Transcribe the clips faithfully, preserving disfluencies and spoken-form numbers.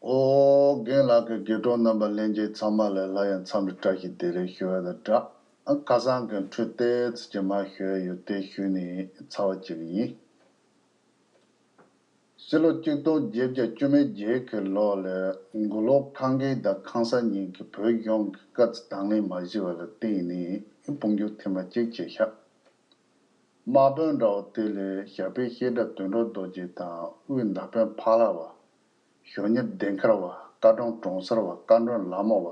ཨོ་རྒན་ལགས་ཀྱི་དགེ་གྲོགས་རྣམ་པ་ལྷན་རྒྱས་ཚང་མ་ལ་སླར་ཡང་འཚམས་འདྲི་བཀྲ་ཤིས་བདེ་ལེགས་ཞུ་བ་དང་སྦྲགས། ཁ་སང་གི་འཕྲོས་ཏོག་ཙམ་ཅིག་མར་ཞུ་ཡ་ཡོད་དེ་ཞུས་ནས་ཚར་བ་ཅིག་ཡིན། ཕྱི་ལོ་གཅིག་སྟོང་བརྒྱད་བརྒྱ་བཅུ་མེད་བརྒྱད་ཀྱི་ལོ་ལ་མགོ་ལོག་ཁམས་སྐད་དང་ཁམས་སངས་གཉིས་ཀྱིས་བོད་གཞུང་གི་བཀའ་ཚེ་དང་ལེན་མ་བྱས་པ་ལ་བརྟེན་ནས་དཔུང་འཇུག་ཐེངས་མ་གཅིག་བྱས་ཤག་དམག་དཔོན་འདྲ་བོ་དེ་ལས་ཞབས་པད་བཤད་སྒྲ་དོན་གྲུབ་རྡོ་རྗེ་དང་དབུས་མདའ་དཔོན་ཕ་ལ་བ། ཞོ་ཉེ་བདེ་མཁར་བ། བཀའ་དྲུང་གྲོང་གསར་བ། བཀའ་དྲུང་ལ་མོ་བ།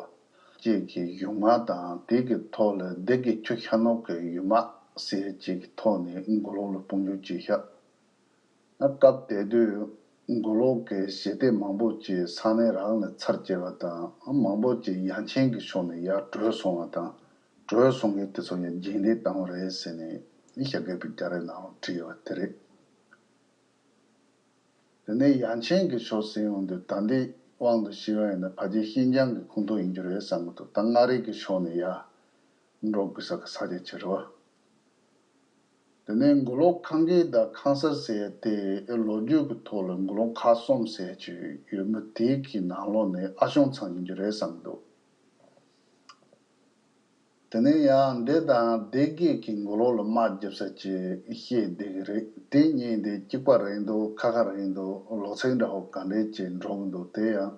བཅས་ཀྱི་གཞུང་དམག་དང་དེ་གི་ཐོག་ལ་སྡེ་དགེ་ཆུ་ཤར་ནུབ་ཀྱི་གཞུང་དམག་ཟེར་བཅས་ཀྱི་ཐོག་ནས་མགོ་ལོག་ལ་དཔུང་འཇུག་བྱས་ཤག་སྐབས་དེ་དུས་མགོ་ལོག་གི་ཞི་བདེ་མང་པོ་ཅིག་ས་གནས་རང་ལ་ཚར་བཅད་པ་དང་མང་པོ་ཅིག་ཡ་མཚན་གྱི་ཕྱོགས་ནས་ཡར་བྲོས་སོང་བ་དང་བྲོས་སོང་མཁན་དེ་ཚོ་ཡང་རྗེས་འདེད་བཏང་བ་རེད་ཟེར་ནས་ཞྭ་སྒབ་པའི་རྒྱ་རས་ནང་ལ་བྲིས་ཡོད་པ་དེ་རེད། དེ་ནས་ཡ་མཚན་གྱི་ཕྱོགས་ཟེར་ཡོང་དུས་ད་ལྟའི་དབང་དུ་བྱས་པ་ཡིན་ན་ཕལ་ཆེར་ཤིན་ཅང་གི་ཁོངས་གཏོགས་ཡིན་རྒྱུ་རེད་བསམ་གྱི་འདུག་ད་མངའ་རིས་ཀྱི་ཕྱོགས་ནས་ཡར་འགྲོ་དགོས་ས་གི་ས་ཆ་ཅིག་རེད་བ། དེ་ནས་མགོ་ལོག་ཁམས་སྐད་དང་ཁམས་སངས་ཟེར་ཡ་དེ་ལོ་རྒྱུས་ཀྱི་ཐོག་ལ་མགོ་ལོག་ཁམས་གསུམ་ཟེར་ཡ་ཅིག་ཡོད་མི་དེ་གི་ནང་ལོགས་ནས་ཨ་ཞང་ཚང་ཡིན་རྒྱུ་རེད་བསམ་གྱི་འདུག་དེ་ནས་ཡང་འདི་དང་སྡེ་དགེ་གི་མགོ་ལོག་ལ་དམག་རྒྱབ་ས་ཅིག་བཤད་བསྡད་ཀྱི་རེད། དེ་གཉིས་དེ་གཅིག་པ་རེད་འདུག་ཁ་ཁ་རེད་འདུག་ལོ་ཚིགས་འདྲ་བོ་ག་འདྲས་ཅིག་འགྲོ་གི་འདུག་དེ་ཡང་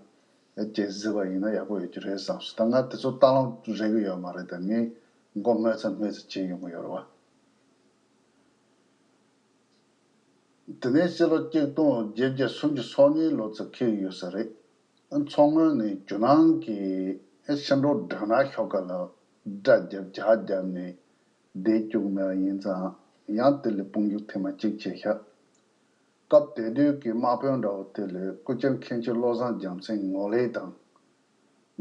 ཅིག་གཟིགས་པ་ཡིན་ན་ཡག་པོ་ཡོད་ཀྱི་རེད་བསམ་སོང་། ད་ང་དེ་ཚོ་ལྟ་ལོང་རེག་གི་ཡོད་མ་རེད། ད་ངས་མགོ་སྨོས་ཚ་སྨོས་ཚ་བྱེད་ཡོང་གི་ཡོད་རེད་བ། དེ་ནས་ཕྱི་ལོ་གཅིག་སྟོང་བརྒྱད་བརྒྱ་སུམ་ཅུ་སོ་གཉིས་ལོ་ཚོ་འཁེལ་ཡོད་ས་རེད། མཚོ་སྔོན་ནས་ཇོ་ནང་གི་ཕྱི་འབྲེལ་སྦྲ་ནག་ཤོག་ཁ་ལ་དགྲ་རྒྱབ་ཇག་རྒྱབ་ནས་བསྡད་བཅུག་ནས་ཡིན་ཙང་ཡང་དེ་ལ་དཔུང་འཇུག་ཐེངས་མ་གཅིག་བྱས་ཤག་སྐབས་དེ་དུས་ཀྱི་དམག་དཔོན་འདྲ་བོ་དེ་ལ་སྐུ་བཅར་མཁན་ཆེན་བློ་བཟང་རྒྱལ་མཚན་ངོ་ལེ་དང་།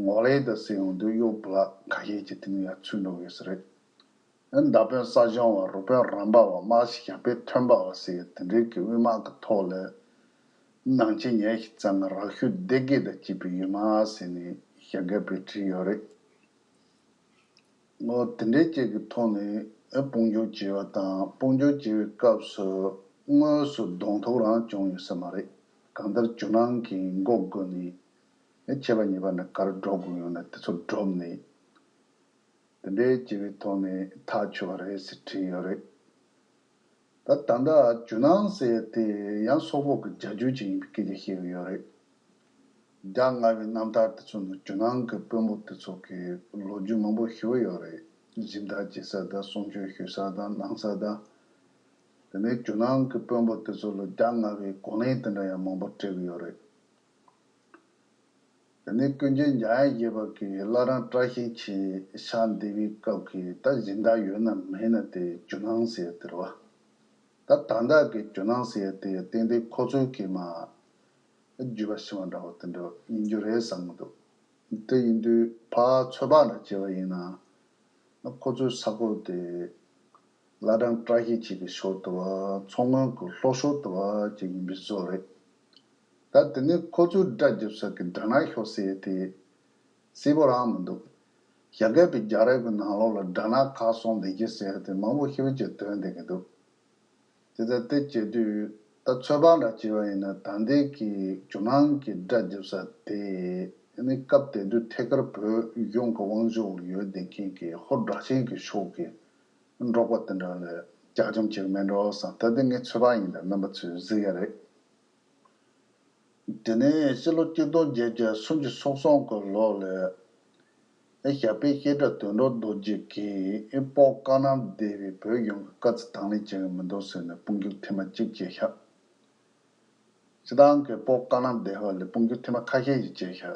ངོ་ལེ་དང་ཟེར་ཡོང་དུས་གཡོག་བུ་ལགས་ཁ་ཤས་ཀྱིས་དེ་ནས་ཡར་ཚུད་འགྲོ་གི་ཡོད་ས་རེད། མདའ་དཔོན་ས་ཞང་བ། རུ་དཔོན་རམ་པ་བ། དམག་སྤྱི་ཞབས་པད་མཐོན་པ་བ་ཟེར་དེ་འདྲའི་གི་དབུས་དམག་གི་ཐོག་ལ་ནང་ཆེན་ཉེར་བཞི་ཙམ་རག་ཤུལ་སྡེ་དགེ་དང་བཅས་པའི་ཡུལ་དམག་ཟེར་ནས་ཞྭ་སྒབ་པས་བྲིས་ཡོད་རེད། འོ་དེ་འདྲའི་ཅིག་གི་ཐོག་ནས་དཔུང་འཇུག་བྱས་པ་དང་དཔུང་འཇུག་བྱས་པའི་སྐབས་སུ་དངོས་སུ་གདོང་ཐུག་རང་བྱུང་ཡོད་ས་མ་རེད། གང་ལྟར་ཇོ་ནང་གི་མགོ་སྒུར་ནས་ཆད་པ་ཉེས་པ་ནས་ག་རེ་སྒྲོག་དགོས་ཡོད་ན་དེ་ཚོ་སྒྲོག་ནས། དེ་འདྲའི་བྱས་པའི་ཐོག་ནས་ཐག་ཆོད་པ་རེད་ཟེར་བྲིས་ཡོད་རེད། ད་ད་ལྟ་ཇོ་ནང་ཟེར་ཡ་དེ་ཡང་སོག་པོ་གི་རྒྱལ་རྒྱུད་ཅིག་ཡིན་པའི་སྐད་ཆ་བཤད་ཀྱི་ཡོད་རེད། རྒྱ་མངའ་བའི་རྣམ་ཐར་དེ་ཚོ་ནང་ཇོ་ནང་གི་དཔོན་པོ་དེ་ཚོ་གི་ལོ་རྒྱུས་མང་པོ་ཞུ་གི་ཡོད་རེད། སྦྱིན་བདག་བྱེད་ས་དང་གསུང་ཆོས་ཞུ་ས་དང་གནང་ས་དང་། དེ་ནས་ཇོ་ནང་གི་དཔོན་པོ་དེ་ཚོ་ལ་རྒྱ་མངའ་བའི་གོ་གནས་དེ་འདྲ་ཡང་མང་པོ་སྤྲད་ཀྱི་ཡོད་རེད། དེ་ནས་ཀུན་མཁྱེན་འཇམ་དབྱངས་བཞད་པ་གིས་བླ་བྲང་བཀྲ་ཤིས་འཁྱིལ་ཕྱག་འདེབས་པའི་སྐབས་ཀྱི་ད་སྦྱིན་བདག་ཡོད་ན་མེད་ན་དེ་ཇོ་ནང་ཟེར་དེ་རེད་བ། ད་ད་ལྟ་གི་ཇོ་ནང་ཟེར་དེ་ཏན་ཏན་ཁོ་ཚོའི་གི་མ་རྒྱུད་པ་ཕྱི་མ་འདྲ་བོ་དེ་འདྲ་ཡིན་རྒྱུ་རེད་བསམ་གྱི་འདུག་དེ་ཡིན་དུས་ཕར་ཚོད་དཔག་འདྲ་བྱས་པ་ཡིན་ན། ཁོ་ཚོའི་ས་ཁུལ་དེ་བླ་བྲང་བཀྲ་ཤིས་འཁྱིལ་གྱི་ཕྱོགས་དེ་བ་མཚོ་སྔོན་གྱི་ལྷོ་ཕྱོགས་དེ་བ་ཅིག་ཡིན་པའི་བཟོ་རེད། ད་དེ་ནས་ཁོ་ཚོའི་དགྲ་རྒྱབ་ས་གི་སྦྲ་ནག་ཤོག་ཟེར་ཡ་དེ་གསལ་པོ་རང་མི་འདུག་ཞྭ་སྒབ་པའི་རྒྱ་རས་ཀྱི་ནང་ལོགས་ལ་སྦྲ་ནག་ཁག་གསུམ་ལས་ཀྱི་ཟེར་ཡ་དེ་མང་པོ་ཞེ་པོ་ཅིག་ཐོན་བསྡད་ཀྱི་འདུག་དེ་ལྟར་དེ་བྱེད་དུས་ད་ཚོད་དཔག་འདྲ་བྱས་པ་ཡིན་ན་ད་ལྟའི་གི་ཇོ་ནང་གི་དགྲ་རྒྱབ་ས་དེ་ནི་སྐབས་དེ་དུས་ཐད་ཀར་བོད་གཞུང་གི་དབང་འཛིན་འོག་ལ་ཡོད་བསྡད་མཁན་གྱི་ཧོར་སྦྲ་ཆེན་གྱི་ཕྱོགས་ཀྱི་འབྲོག་པ་དེ་འདྲ་ལ་ལྕགས་འཇམ་བྱེད་ཀྱི་མེད་འགྲོ་བསམ། ད་དེ་ངའི་ཚོད་དཔག་ཡིན། ད་རྣམ་པ་ཚོས་གཟིགས་ཡ་རེད། དེ་ནས་ཕྱི་ལོ་གཅིག་སྟོང་བརྒྱད་བརྒྱ་སུམ་ཅུ་སོ་གསུམ་གྱི་ལོ་ལ་ཞབས་པད་བཤད་སྒྲ་དོན་གྲུབ་རྡོ་རྗེ་གིས་སྤོག་བཀའ་གནང་བསྡད་པའི་བོད་གཞུང་གི་བཀའ་ཚེ་དང་ལེན་བྱེད་ཀྱི་མི་འདུག་ཟེར་ནས་དཔུང་འཇུག་ཐེངས་མ་གཅིག་བྱས་ཤག་སྤྱིར་བཏང་གི་སྤོག་བཀའ་གནང་བསྡད་པ་ལ་དཔུང་འཇུག་ཐེངས་མ་ཁ་ཤས་ཤིག་བྱས་ཤག་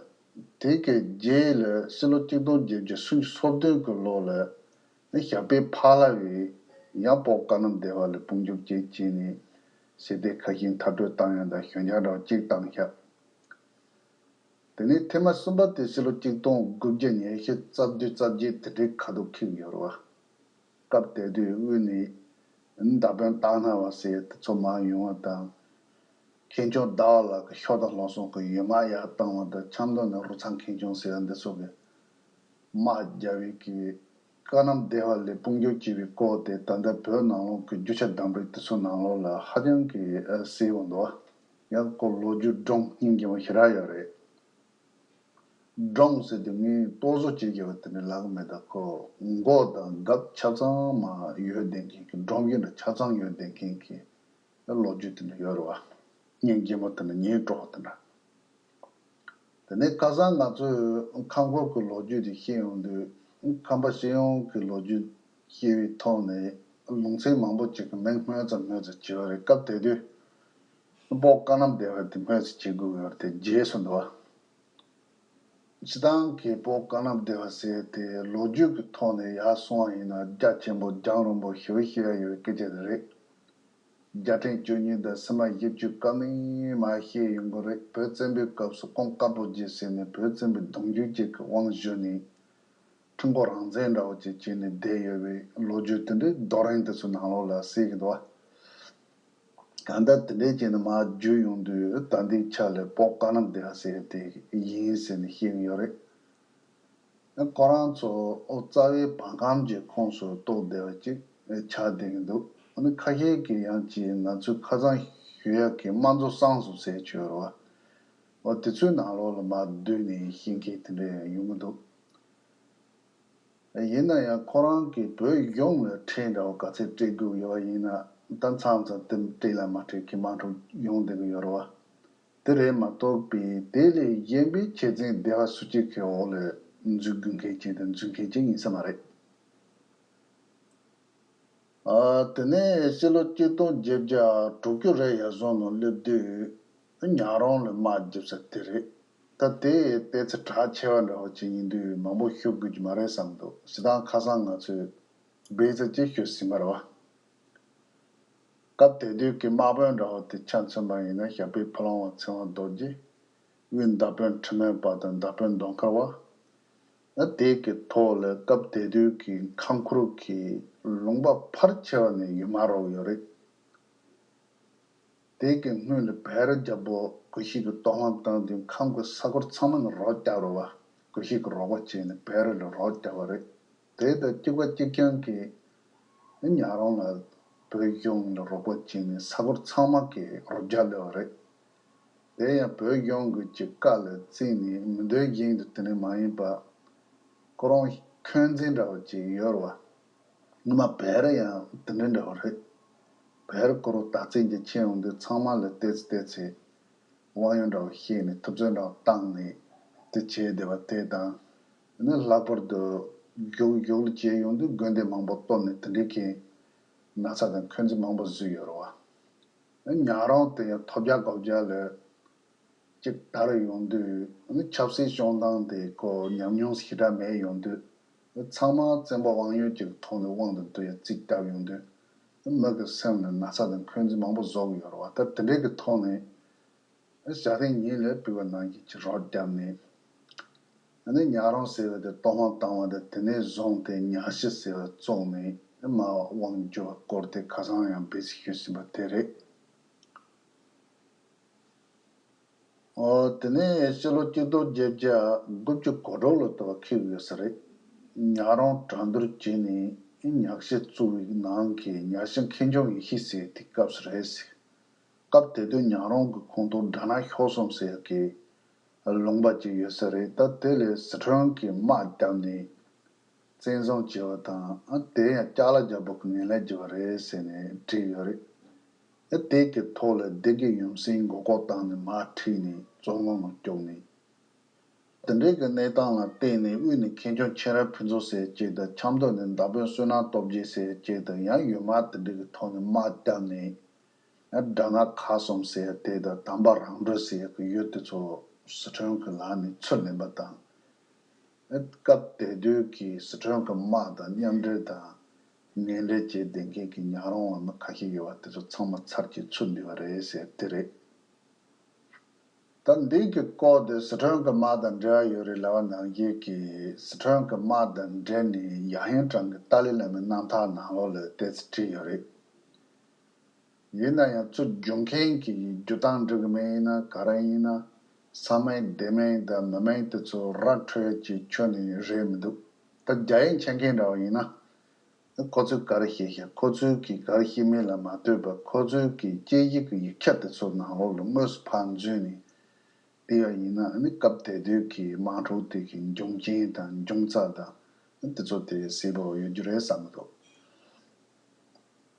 དེ་གི་རྗེས་ལ་ཕྱི་ལོ་གཅིག་སྟོང་བརྒྱད་བརྒྱ་སུམ་ཅུ་སོ་བདུན་གྱི་ལོ་ལ་ནི་ཞབས་པད་ཕ་ལ་བས་ཡང་སྤོག་བཀའ་གནང་བསྡད་པ་ལ་དཔུང་འཇུག་གཅིག་བྱས་ནས་ཞི་བདེ་ཁ་ཤས་མཐར་སྐྲོད་བཏང་ཡ་དང་ཞོད་འཇགས་འདྲ་བོ་གཅིག་བཏང་ཤག་དེ་ནས་ཐེངས་མ་གསུམ་པ་དེ་ཕྱི་ལོ་གཅིག་སྟོང་དགུ་བརྒྱ་ཉེར་བཞི་རྩ་བདུན་རྩ་བརྒྱད་དེ་འདྲའི་ཁ་ཐུག་འཁེལ་ཡོད་རེད་བ། སྐབས་དེ་དུས་དབུས་ནས་མདའ་དཔོན་སྟག་སྣ་བ་ཟེར་དེ་ཚོ་མར་ཡོང་བ་དང་། མཁན་ཆུང་ཟླ་བ་ལགས་ཀྱིས་ཤོ་རྟ་ལྷོ་སོང་གི་ཡུལ་དམག་ཡར་བཏང་བ་དང་ཆབ་མདོ་ནས་རུ་ཚང་མཁན་ཆུང་ཟེར་ཡ་འདི་ཚོ་གི་དམག་རྒྱབ་པའི་གི་བཀའ་གནང་བསྡད་པ་ལ་དཔུང་འཇུག་བྱས་པའི་སྐོར་དེ་ད་ལྟ་བོད་ནང་ལོགས་ཀྱི་རྒྱུ་ཆ་བདམས་པའི་དེ་ཚོ་ནང་ལོགས་ལ་ཧ་ཅང་གི་གསལ་པོ་འདུག་ཡང་ཁོ་ལོ་རྒྱུས་སྒྲུང་སྙིང་རྗེ་མོ་ཞེ་དྲག་ཡོད་རེད། སྒྲུང་ཟེར་དུས་ངས་ལྟོ་བཟོ་བྱེད་ཀྱི་བ་དེ་འདྲ་ལབ་གི་མེད་ད། ཁོ་མགོ་དང་རྒྱབ་ཆ་ཚང་མ་ཡོད་བསྡད་མཁན་གྱི། སྒྲུང་གི་འདྲ་ཆ་ཚང་ཡོད་བསྡད་མཁན་གྱི་ལོ་རྒྱུས་དེ་འདྲ་ཡོད་རེད་བ། སྙིང་རྗེ་མོ་དེ་འདྲ། ཉེན་དྲོ་བ་དེ་འདྲ། དེ་ནས་ཁ་སང་ང་ཚོས་ཁམས་ཁོག་གི་ལོ་རྒྱུས་དེ་བཤད་ཡོང་དུས། ཁམས་པ་སྤྱི་ཡོངས་ཀྱི་ལོ་རྒྱུས་བཤད་པའི་ཐོག་ནས་ལུང་ཚན་མང་པོ་ཅིག་གི་མིང་སྔོན་ཙམ་སྔོན་ཙམ་བྱས་པ་རེད། སྐབས་དེ་དུས་སྤོ་བཀའ་གནམ་སྡེ་བ་དེ་སྔོན་ཙམ་བྱེད་དགོས་ཡོད་རེད། དེ་རྗེས་སུ་འདུག་བ། སྤྱིར་བཏང་གི་སྤོ་བཀའ་གནམ་སྡེ་བ་ཟེར་དེ་ལོ་རྒྱུས་ཀྱི་ཐོག་ནས་ཡར་སོང་བ་ཡིན་ན་རྒྱ་ཆེན་པོ་རྒྱང་རིང་པོ་ཞེ་པོ་ཞིག་ཡོད་པའི་སྐད་ཆ་དེ་རེད། རྒྱལ་ཕྲན་བཅུ་གཉིས་དང་སིལ་མ་བཞི་བཅུ་སྐབས་ནས་མར་བཤད་ཡོང་གི་རེད། བོད་བཙན་པོའི་སྐབས་སུ་ཀོང་དཀར་པོ་རྗེ་ཟེར་ནས་བོད་བཙན་པོའི་གདུང་རྒྱུད་ཅིག་གི་དབང་བསྒྱུར་ནས། ཁྲི་འགོ་རང་བཙན་འདྲ་བོ་ཅིག་བྱས་ནས་བསྡད་ཡོད་པའི་ལོ་རྒྱུས་དེ་འདྲའི་རྡོ་རིང་དེ་ཚོའི་ནང་ལོགས་ལ་གསལ་གྱི་འདུག་བ། གང་ལྟར་དེ་འདྲའི་བྱས་ནས་མར་བརྒྱུད་ཡོང་དུས་ད་ལྟའི་ཆ་ལ་སྤོ་བཀའ་གནམ་སྡེ་བ་ཟེར་དེ་ཡིན་ཟེར་ནས་བཤད་ཀྱི་ཡོད་རེད། ཁོ་རང་ཚོ་རྩ་བའི་བར་ཁམས་ཀྱི་ཁོངས་སུ་གཏོགས་བསྡད་པ་ཅིག་ཆགས་བསྡད་ཀྱི་འདུག་ཨ་ནི་ཁ་ཤས་ཀྱིས་ཡང་ཅིག་ང་ཚོས་ཁ་སང་ཞུ་ཡག་གི་དམར་མཛོ་གསང་གསུམ་ཟེར་ཆོག་རེད་བ། འོ་དེ་ཚོའི་ནང་ལོགས་ལ་མར་བསྡུས་ནས་བཤད་མཁན་དེ་འདྲ་ཡང་ཡོང་གི་འདུག་ཡིན་ན་ཡང་ཁོ་རང་གིས་བོད་གཞུང་ལ་ཁྲལ་འདྲ་བོ་ག་ཚད་སྤྲད་དགོས་ཡོད་པ་ཡིན་ན། ད་མཚམས་མཚམས་དེ་སྤྲད་ལ་མ་སྤྲད་ཀྱི་མ་འགྲོ་ཡོང་བསྡད་ཀྱི་ཡོད་རེད་བ། དེ་རེད་མ་གཏོགས་པའི་དེ་ལས་གཞན་པའི་ཆེ་ཚན་སྡེ་བ་སུ་གཅིག་གི་འོག་ལ་འཛུལ་དགོས་མཁན་ཅིག་དང་འཛུལ་མཁན་ཅིག་ཡིན་ས་མ་རེད། ཨ། དེ་ནས་ཕྱི་ལོ་གཅིག་སྟོང་བརྒྱད་བརྒྱ་དྲུག་ཅུ་རེ་ཡར་སོང་ནང་སླེབས་དུས་ཉག་རོང་ལ་དམག་རྒྱབ་ས་དེ་རེད། ད་དེ་ལྟས་ཚེ་གྲགས་ཆེ་བ་འདྲ་བོ་ཅིག་ཡིན་དུས་མང་པོ་ཞུ་དགོས་ཀྱི་མ་རེད་བསམ་འདུག་སྤྱིར་བཏང་ཁ་སང་ང་ཚོས་སྦས་ཚབ་ཅིག་ཞུས་ཟིན་པ་རེད་བ། སྐབས་དེ་དུས་ཀྱི་དམག་དཔོན་འདྲ་བོ་དེ་ཆ་མཚོན་པ་ཡིན་ན་ཞབས་པད་ཕ་བླང་བ་ཚེ་དབང་རྡོ་རྗེ། དབུས་མདའ་དཔོན་ཁྲི་སྨན་པ་དང་མདའ་དཔོན་གདོང་དཀར་བ། ཨ། དེ་གི་ཐོག་ལ་སྐབས་དེ་དུས་ཀྱི་ཁམས་ཁུལ་གྱི་ལུང་པ་ཕལ་ཆེ་བ་ནས་ཡུལ་དམག་རོགས་ཡོད་རེད། དེ་གི་སྔོན་ལ་བལ་རྒྱལ་པོ་གུ་ཤྲི་གི་ཏོག་དབང་བཏང་དུས་ཁམས་ཀྱི་ས་ཁུལ་ཚང་མ་ནས་རོགས་བརྒྱབ་རེད་བ། གུ་ཤྲི་གི་རོགས་པ་བྱས་ནས་བལ་རི་ལ་རོགས་བརྒྱབ་པ་རེད། དེ་དང་གཅིག་པ་གཅིག་རྐྱང་གིས་ཉག་རོང་ལ་བོད་གཞུང་ལ་རོགས་པ་བྱས་ནས་ས་ཁུལ་ཚང་མ་གི་རོགས་རྒྱག་སླེབས་པ་རེད། དེ་ཡང་བོད་གཞུང་གི་ཅིག་བཀའ་ལ་བརྩིས་ནས་མི་འདོད་བཞིན་དུ་དེ་ནས་མ་ཡིན་པ། ཁོ་རང་འཁོན་འཛིན་འདྲ་བ་ཅིག་ཡོད་རེད་བ། སྔོན་མ་བལ་རི་ཡང་དེ་འདྲ་འདྲ་བ་རེད། བལ་རི་ཁོ་རང་དར་རྩེ་འདི་ཕྱིན་ཡོང་དུས་ཚང་མ་ལ་ཏོག་ཙམ་ཏོག་ཙམ་དབང་ཡོད་འདྲ་བ་བཤད་ནས་ཐུབ་ཚོད་འདྲ་བ་བཏང་ནས་དེ་བྱས་བསྡད་པ་དེ་དང་། ནི་ལྷག་པར་དུ་རྒྱུག་རྒྱུག་ལ་བྱས་ཡོང་དུས་དགོན་སྡེ་མང་པོ་གཏོར་ནས་དེ་འདྲའི་གི་ན་ཚ་དང་འཁོན་འཛིན་མང་པོ་བཟོས་ཡོད་རེད་བ། ཉག་རོང་དེ་ཡང་ཐོབ་རྒྱག་གོ་རྒྱག་ལས་གཅིག་དར་ཡོང་དུས་ནི་ཆབ་སྲིད་སྐྱོང་སྟངས་དེ་ཁོ་ཉམས་མྱོང་ཞེ་དྲག་མེད་ཡོང་དུས། ཚང་མ་བཙན་པོ་དབང་ཡོད་ཅིག་ཐོག་ནས་དབང་དུ་བསྡུ་ཡ་རྩིས་བཏབ་ཡོང་དུས། མི་གི་སེམས་ནས་ན་ཚ་དང་འཁོན་འཛིན་མང་པོ་བཟོ་གི་ཡོད་རེད་བ། ད་དེ་འདྲའི་གི་ཐོག་ནས་ཞག་ཐེངས་གཉིས་ལས་ཕུལ་བ་ནང་བཞིན་གྱི་རོགས་བརྒྱབ་ནས། ཨ་ནི་ཉག་རོང་ཟེར་བ་དེ་ཏོག་དབང་བཏང་བ་དང་དེ་ནས་བཟུང་སྟེ་ཉག་གཞི་ཟེར་བ་བཙུགས་ནས་མར་དབང་བསྒྱུར་བ་སྐོར་དེ་ཁ་སང་ཡང་སྦས་ཚིག་ཞུས་ཟིན་པ་དེ་རེད། ཨོ། དེ་ནས་ཕྱི་ལོ་གཅིག་སྟོང་བརྒྱད་བརྒྱ་དགུ་བཅུ་གོ་དྲུག་ལོ་དུ་བ་འཁེལ་ཡོད་ས་རེད། ཉག་རོང་གྲོང་རྡལ་བྱས་ནས་ཉག་གཞི་བཙུགས་པའི་ནང་གི་ཉག་གཞི་མཁས་འཇོམས་ཡེ་ཤེས་ཟེར་དེ་སྐབས་སུ་རེད་ཟེར། སྐབས་དེ་དུས་ཉག་རོང་གི་ཁོངས་གཏོགས་སྦྲ་ནག་ཤོག་གསུམ་ཟེར་གི་ལུང་པ་ཅིག་ཡོད་ས་རེད། ད་དེ་ལ་ཟི་ཁྲོན་གྱིས་དམག་བརྒྱབ་ནས་བཙན་བཟུང་བྱས་པ་དང་། ཨ། དེ་ཡང་ཅ་ལག་རྒྱལ་པོ་གིས་ངན་ལན་བརྒྱབ་པ་རེད་ཟེར་ནས་བྲིས་ཡོད་རེད། ཨ། དེ་གི་ཐོག་ལ་སྡེ་དགེ་ཡུམ་སྲས་མགོ་སྐོར་བཏང་ནས་མར་ཁྲིད་ནས་བཙོན་ཁང་ནང་བཅུག་ནས། དེ་འདྲའི་གི་གནས་སྟངས་ལ་བརྟེན་ནས་དབུས་ནས་མཁས་འཇོམས་མཁྱེན་རབ་ཕུན་ཚོགས་ཟེར་གཅིག་དང་། ཆབ་མདོ་ནས་མདའ་དཔོན་བསོད་ནམས་སྟོབས་རྒྱས་ཟེར་གཅིག་དང་། ཡང་ཡུལ་དམག་དེ་འདྲའི་གི་ཐོག་ནས་དམག་བརྒྱབ་ནས། ཨ། སྦྲ་ནག་ཁག་གསུམ་ཟེར་དེ་དང་། དམ་པ་རང་གྲོལ་ཟེར་གི་ཡུལ་དེ་ཚོ་ཟི་ཁྲོན་གྱི་ལག་ནས་ཚུར་ལེན་པ་དང་། ཨ། སྐབས་དེ་དུས་ཀྱི་ཟི་ཁྲོན་གྱི་དམག་དང་མཉམ་འབྲེལ་དང་ངན་འབྲེལ་བྱས་བསྡད་མཁན་གྱི་ཉག་རོང་བ་མི་ཁ་ཤས་ཡོད་པ་དེ་ཚོ་ཚང་མ་ཚར་གཅིག་ཚུར་འདུས་པ་རེད་ཟེར་དེ་རེད། ད་འདི་གི་སྐོར་དེ་ཟི་ཁྲོན་གྱི་དམག་དང་འབྲེལ་བ་ཡོད་རེད་ལབ་པ་ནང་བཞིན་གྱི། ཟི་ཁྲོན་གྱི་དམག་དང་འབྲེལ་ནས་ཡར་ཧིང་ཀྲང་གི་ཏཱ་ལའི་བླ་མའི་རྣམ་ཐར་ནང་ལོགས་ལ་ཏོག་ཙམ་བྲིས་ཡོད་རེད། ཡིན་ན་ཡང་ཚུར་རྒྱུག་མཁན་གྱི་རྒྱུག་སྟངས་འགྲིག་གི་མེད་ཡིན་ན་ག་རེ་ཡིན་ན། ས་མིང་སྡེ་མིང་དང་མི་མིང་དེ་ཚོ་ར་འཕྲོད་ཀྱི་ཁྱོན་ནས་རེད་མི་འདུག་ད་རྒྱ་ཡིག་མཁྱེན་མཁན་འདྲ་བ་ཡིན་ན། ཁོ་ཚོས་ག་རེ་བཤད་བཤད། ཁོ་ཚོས་གིས་ག་རེ་བཤད་མིན་ལ་མ་ལྟོས་པར། ཁོ་ཚོས་གིས་དཔྱད་ཡིག་གི་ཡིག་ཆ་དེ་ཚོ་ནང་ལོགས་ལ་དངོས་སུ་ཕར་འཛུལ་ནས། བལྟས་པ་ཡིན་ན་ནི་སྐབས་དེ་དུས་ཀྱི་དམག་འཁྲུག་དེ་གི་འབྱུང་རྐྱེན་དང་འབྱུང་རྩ་དང་དེ་ཚོ་དེ་གསལ་པོ་ཡོད་རྒྱུ་རེད་བསམ་གྱི་འདུག་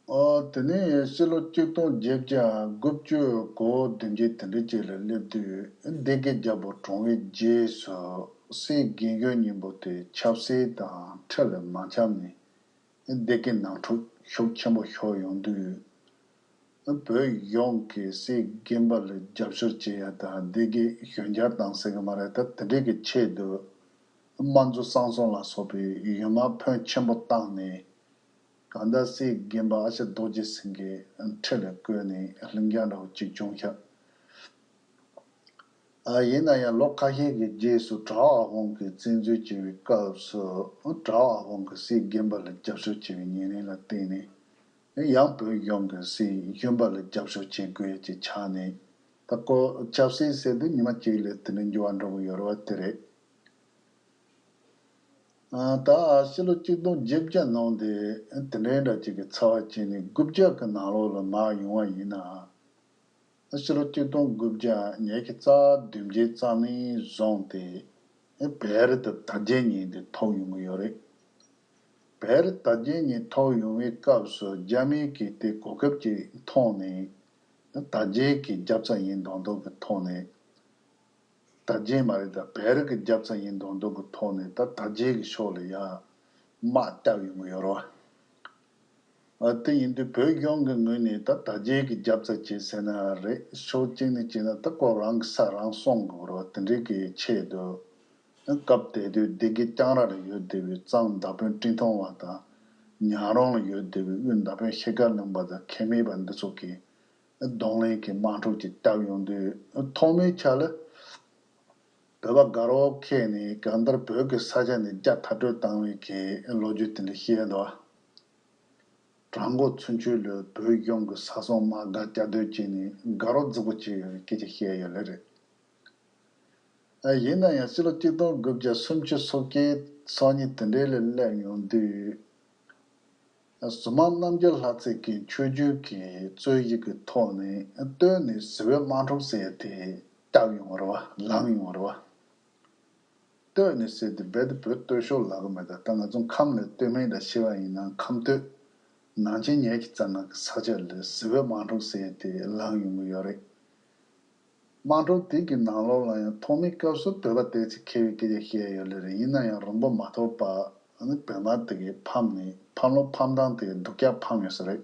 ཨོ། དེ་ནས་ཕྱི་ལོ་གཅིག་སྟོང་བརྒྱད་བརྒྱ་དགུ་བཅུ་གོ་བདུན་བརྒྱད་དེ་འདྲ་ཅིག་ལ་སླེབས་དུས་སྡེ་དགེ་རྒྱལ་པོ་གྲོངས་པའི་རྗེས་སུ་སྲས་དགེ་བསྐོས་གཉིས་པོ་དེ་ཆབ་སྲིད་དང་འཕྲལ་ལ་མ་འཆམ་ནས་སྡེ་དགེ་ནང་འཁྲུག་ཤུགས་ཆེན་པོ་ཤོར་ཡོང་དུས། བོད་གཞུང་གིས་སྲས་དགེ་འཕེལ་ལ་རྒྱབ་སྐྱོར་བྱེད་ཡ་དང་སྡེ་དགེ་གཞོན་སྐྱེས་བཏང་ཟེར་གི་མ་རེད། ད་དེ་འདྲའི་གི་ཆེད་དུ་དམག་འཛུགས་གསང་སྲུང་ལ་སོགས་པའི་ཡུལ་དམག་ཕོན་ཆེན་པོ་བཏང་ནས། གང་ལྟར་སྲས་དགེ་འཕེལ་ཨ་ཞེ་རྡོ་རྗེ་སེང་གེ་འཕྲལ་ལ་བསྐོས་ནས་ལྷིང་འཇགས་འདྲ་བོ་ཅིག་བྱུང་ཤག་ཨ། ཡིན་ན་ཡང་ལོ་ཁ་ཤས་ཀྱི་རྗེས་སུ་གྲྭ་པ་ཨ་ཧོང་གིས་བཙན་འཛུལ་བྱས་པའི་སྐབས་སུ་གྲྭ་པ་ཨ་ཧོང་གིས་སྲས་དགེ་འཕེལ་ལ་རྒྱབ་སྐྱོར་བྱས་པའི་ཉེར་ལེན་ལ་བརྟེན་ནས་ཡང་བོད་གཞུང་གིས་སྲས་གཞོན་པ་ལ་རྒྱབ་སྐྱོར་བྱེད་དགོས་ཀྱི་ཆགས་ནས། ད་ཁོ་ཆབ་སྲིད་ཟེར་དུས་ཉི་མ་གཅིག་ལ་དེ་འདྲའི་འགྱུར་བ་འགྲོ་གི་ཡོད་རེད་བ། དེ་རེད། ཨ། ད་ཕྱི་ལོ་གཅིག་སྟོང་བརྒྱད་བརྒྱ་ནང་དེ་དེ་འདྲའི་འདྲ་ཅིག་གི་ཚ་བ་བྱས་ནས་དགུ་བརྒྱ་གི་ནང་ལོགས་ལ་མར་ཡོང་བ་ཡིན་ན། ཕྱི་ལོ་གཅིག་སྟོང་དགུ་བརྒྱ་ཉི་ཤུ་རྩ་བདུན་བརྒྱད་རྩ་གཉིས་བཟུང་སྟེ་བལ་དང་དར་རྒྱས་གཉིས་དེ་ཐོབ་ཡོང་གི་ཡོད་རེད། བལ་དར་རྒྱས་གཉིས་ཐོབ་ཡོང་བའི་སྐབས་སུ་རྒྱ་མིའི་གི་དེ་གོ་སྐབས་ཀྱི་ཐོག་ནས་དར་རྒྱས་ཀྱི་རྒྱབ་རྩ་ཡིན་མདོག་མདོག་གི་ཐོག་ནས། དར་རྒྱས་མ་རེད། ད་བལ་རིགས་ཀྱི་རྒྱབ་རྩ་ཡིན་མདོག་མདོག་གི་ཐོག་ནས་ད་དར་རྒྱས་ཀྱི་ཕྱོགས་ལ་ཡ་དམག་བཏབ་ཡོང་གི་ཡོད་རེད་བ། ཨ། དེ་ཡིན་དུས་བོད་གཞུང་གི་ངོས་ནས་ད་དར་རྒྱས་ཀྱི་རྒྱབ་རྩ་བྱེད་ཟེར་ན་རེད། ཕྱོགས་གཅིག་ནས་བྱས་ན་ད་ཁོ་རང་གི་ས་རང་སྲུང་དགོས་རེད་བ། དེ་འདྲའི་གི་ཆེད་དུ་སྐབས་དེ་དུས་སྡེ་དགེ་ལྕང་ར་ལ་ཡོད་བསྡད་པའི་གཙང་མདའ་དཔོན་སྤྲིན་ཐུང་བ་དང་། ཉག་རོང་ལ་ཡོད་བསྡད་པའི་དབུས་མདའ་དཔོན་ཤེལ་དཀར་གླིང་པ་དང་ཁེ་མེད་པ་འདི་ཚོ་གིས། གདོང་ལེན་གྱི་དམག་འཁྲུག་ཅིག་བཏབ་ཡོང་དུས་ཐོག་མའི་ཆ་ལ་བོད་པ་དགའ་རབ་ཁེལ་ནས་གང་ལྟར་བོད་ཀྱི་ས་ཆ་ནས་རྒྱ་མཐར་སྐྲོད་བཏང་བའི་གི་ལོ་རྒྱུས་དེ་འདྲ་བཤད་འདུག་བྲག་འགོ་ཚུན་ཆད་ལ་བོད་གཞུང་གི་ས་སྲུང་དམག་སྒར་བཅའ་སྡོད་བྱས་ནས་དགའ་རབ་རྫིག་པོ་བྱས་ཡོད་པའི་སྐད་ཆ་བཤད་ཡོད་ལེ་རེད། ཨ། ཡིན་ན་ཡང་ཕྱི་ལོ་གཅིག་སྟོང་དགུ་བརྒྱ་སུམ་ཅུ་སོ་བརྒྱད་སོ་གཉིས་དེ་འདྲའི་ལ་སླེབས་ཡོང་དུས། གཟུ་དམར་རྣམ་རྒྱལ་ལྷ་རྩེ་གི་ཆོས་རྒྱུད་ཀྱི་རྩོད་གཞི་གི་ཐོག་ནས་སྟོད་ནས་གཟི་འོད་དམག་འཁྲུག་ཟེར་ཡ་དེ་བཏབ་ཡོང་བ་རེད་བ། ལངས་ཡོང་བ་རེད་བ། སྟོད་ནས་ཟེར་དུས་རྦད་དེ་བོད་སྟོད་ཕྱོགས་ལབ་གི་མེད། ད་ད་ང་ཚོ་ཁམས་ལ་སྟོད་སྨད་འདྲ་བཤད་པ་ཡིན་ན་ཁམས་སྟོད། ནང་ཆེན་ཉེར་གཅིག་རྩ་ལྔ་གི་ས་ཆ་ལ་གཟི་འོད་དམག་འཁྲུག་ཟེར་ཡ་དེ་ལངས་ཡོང་གི་ཡོད་རེད། དམག་འཁྲུག་དེ་གི་ནང་ལོགས་ལ་ཡང་ཐོག་མའི་སྐབས་སུ་བོད་པ་དེ་ཚོས་མཁས་པའི་སྐད་ཆ་བཤད་ཡོད་ལེ་རེད། ཡིན་ན་ཡང་རིང་པོ་མ་ཐོགས་པར་ནི་བོད་དམག་དེ་གས་ཕམ་ནས་ཕམ་ལོ་ཕམ་སྟངས་དེ་གས་སྡུག་ཅག་ཕམ་ཡོད་ས་རེད།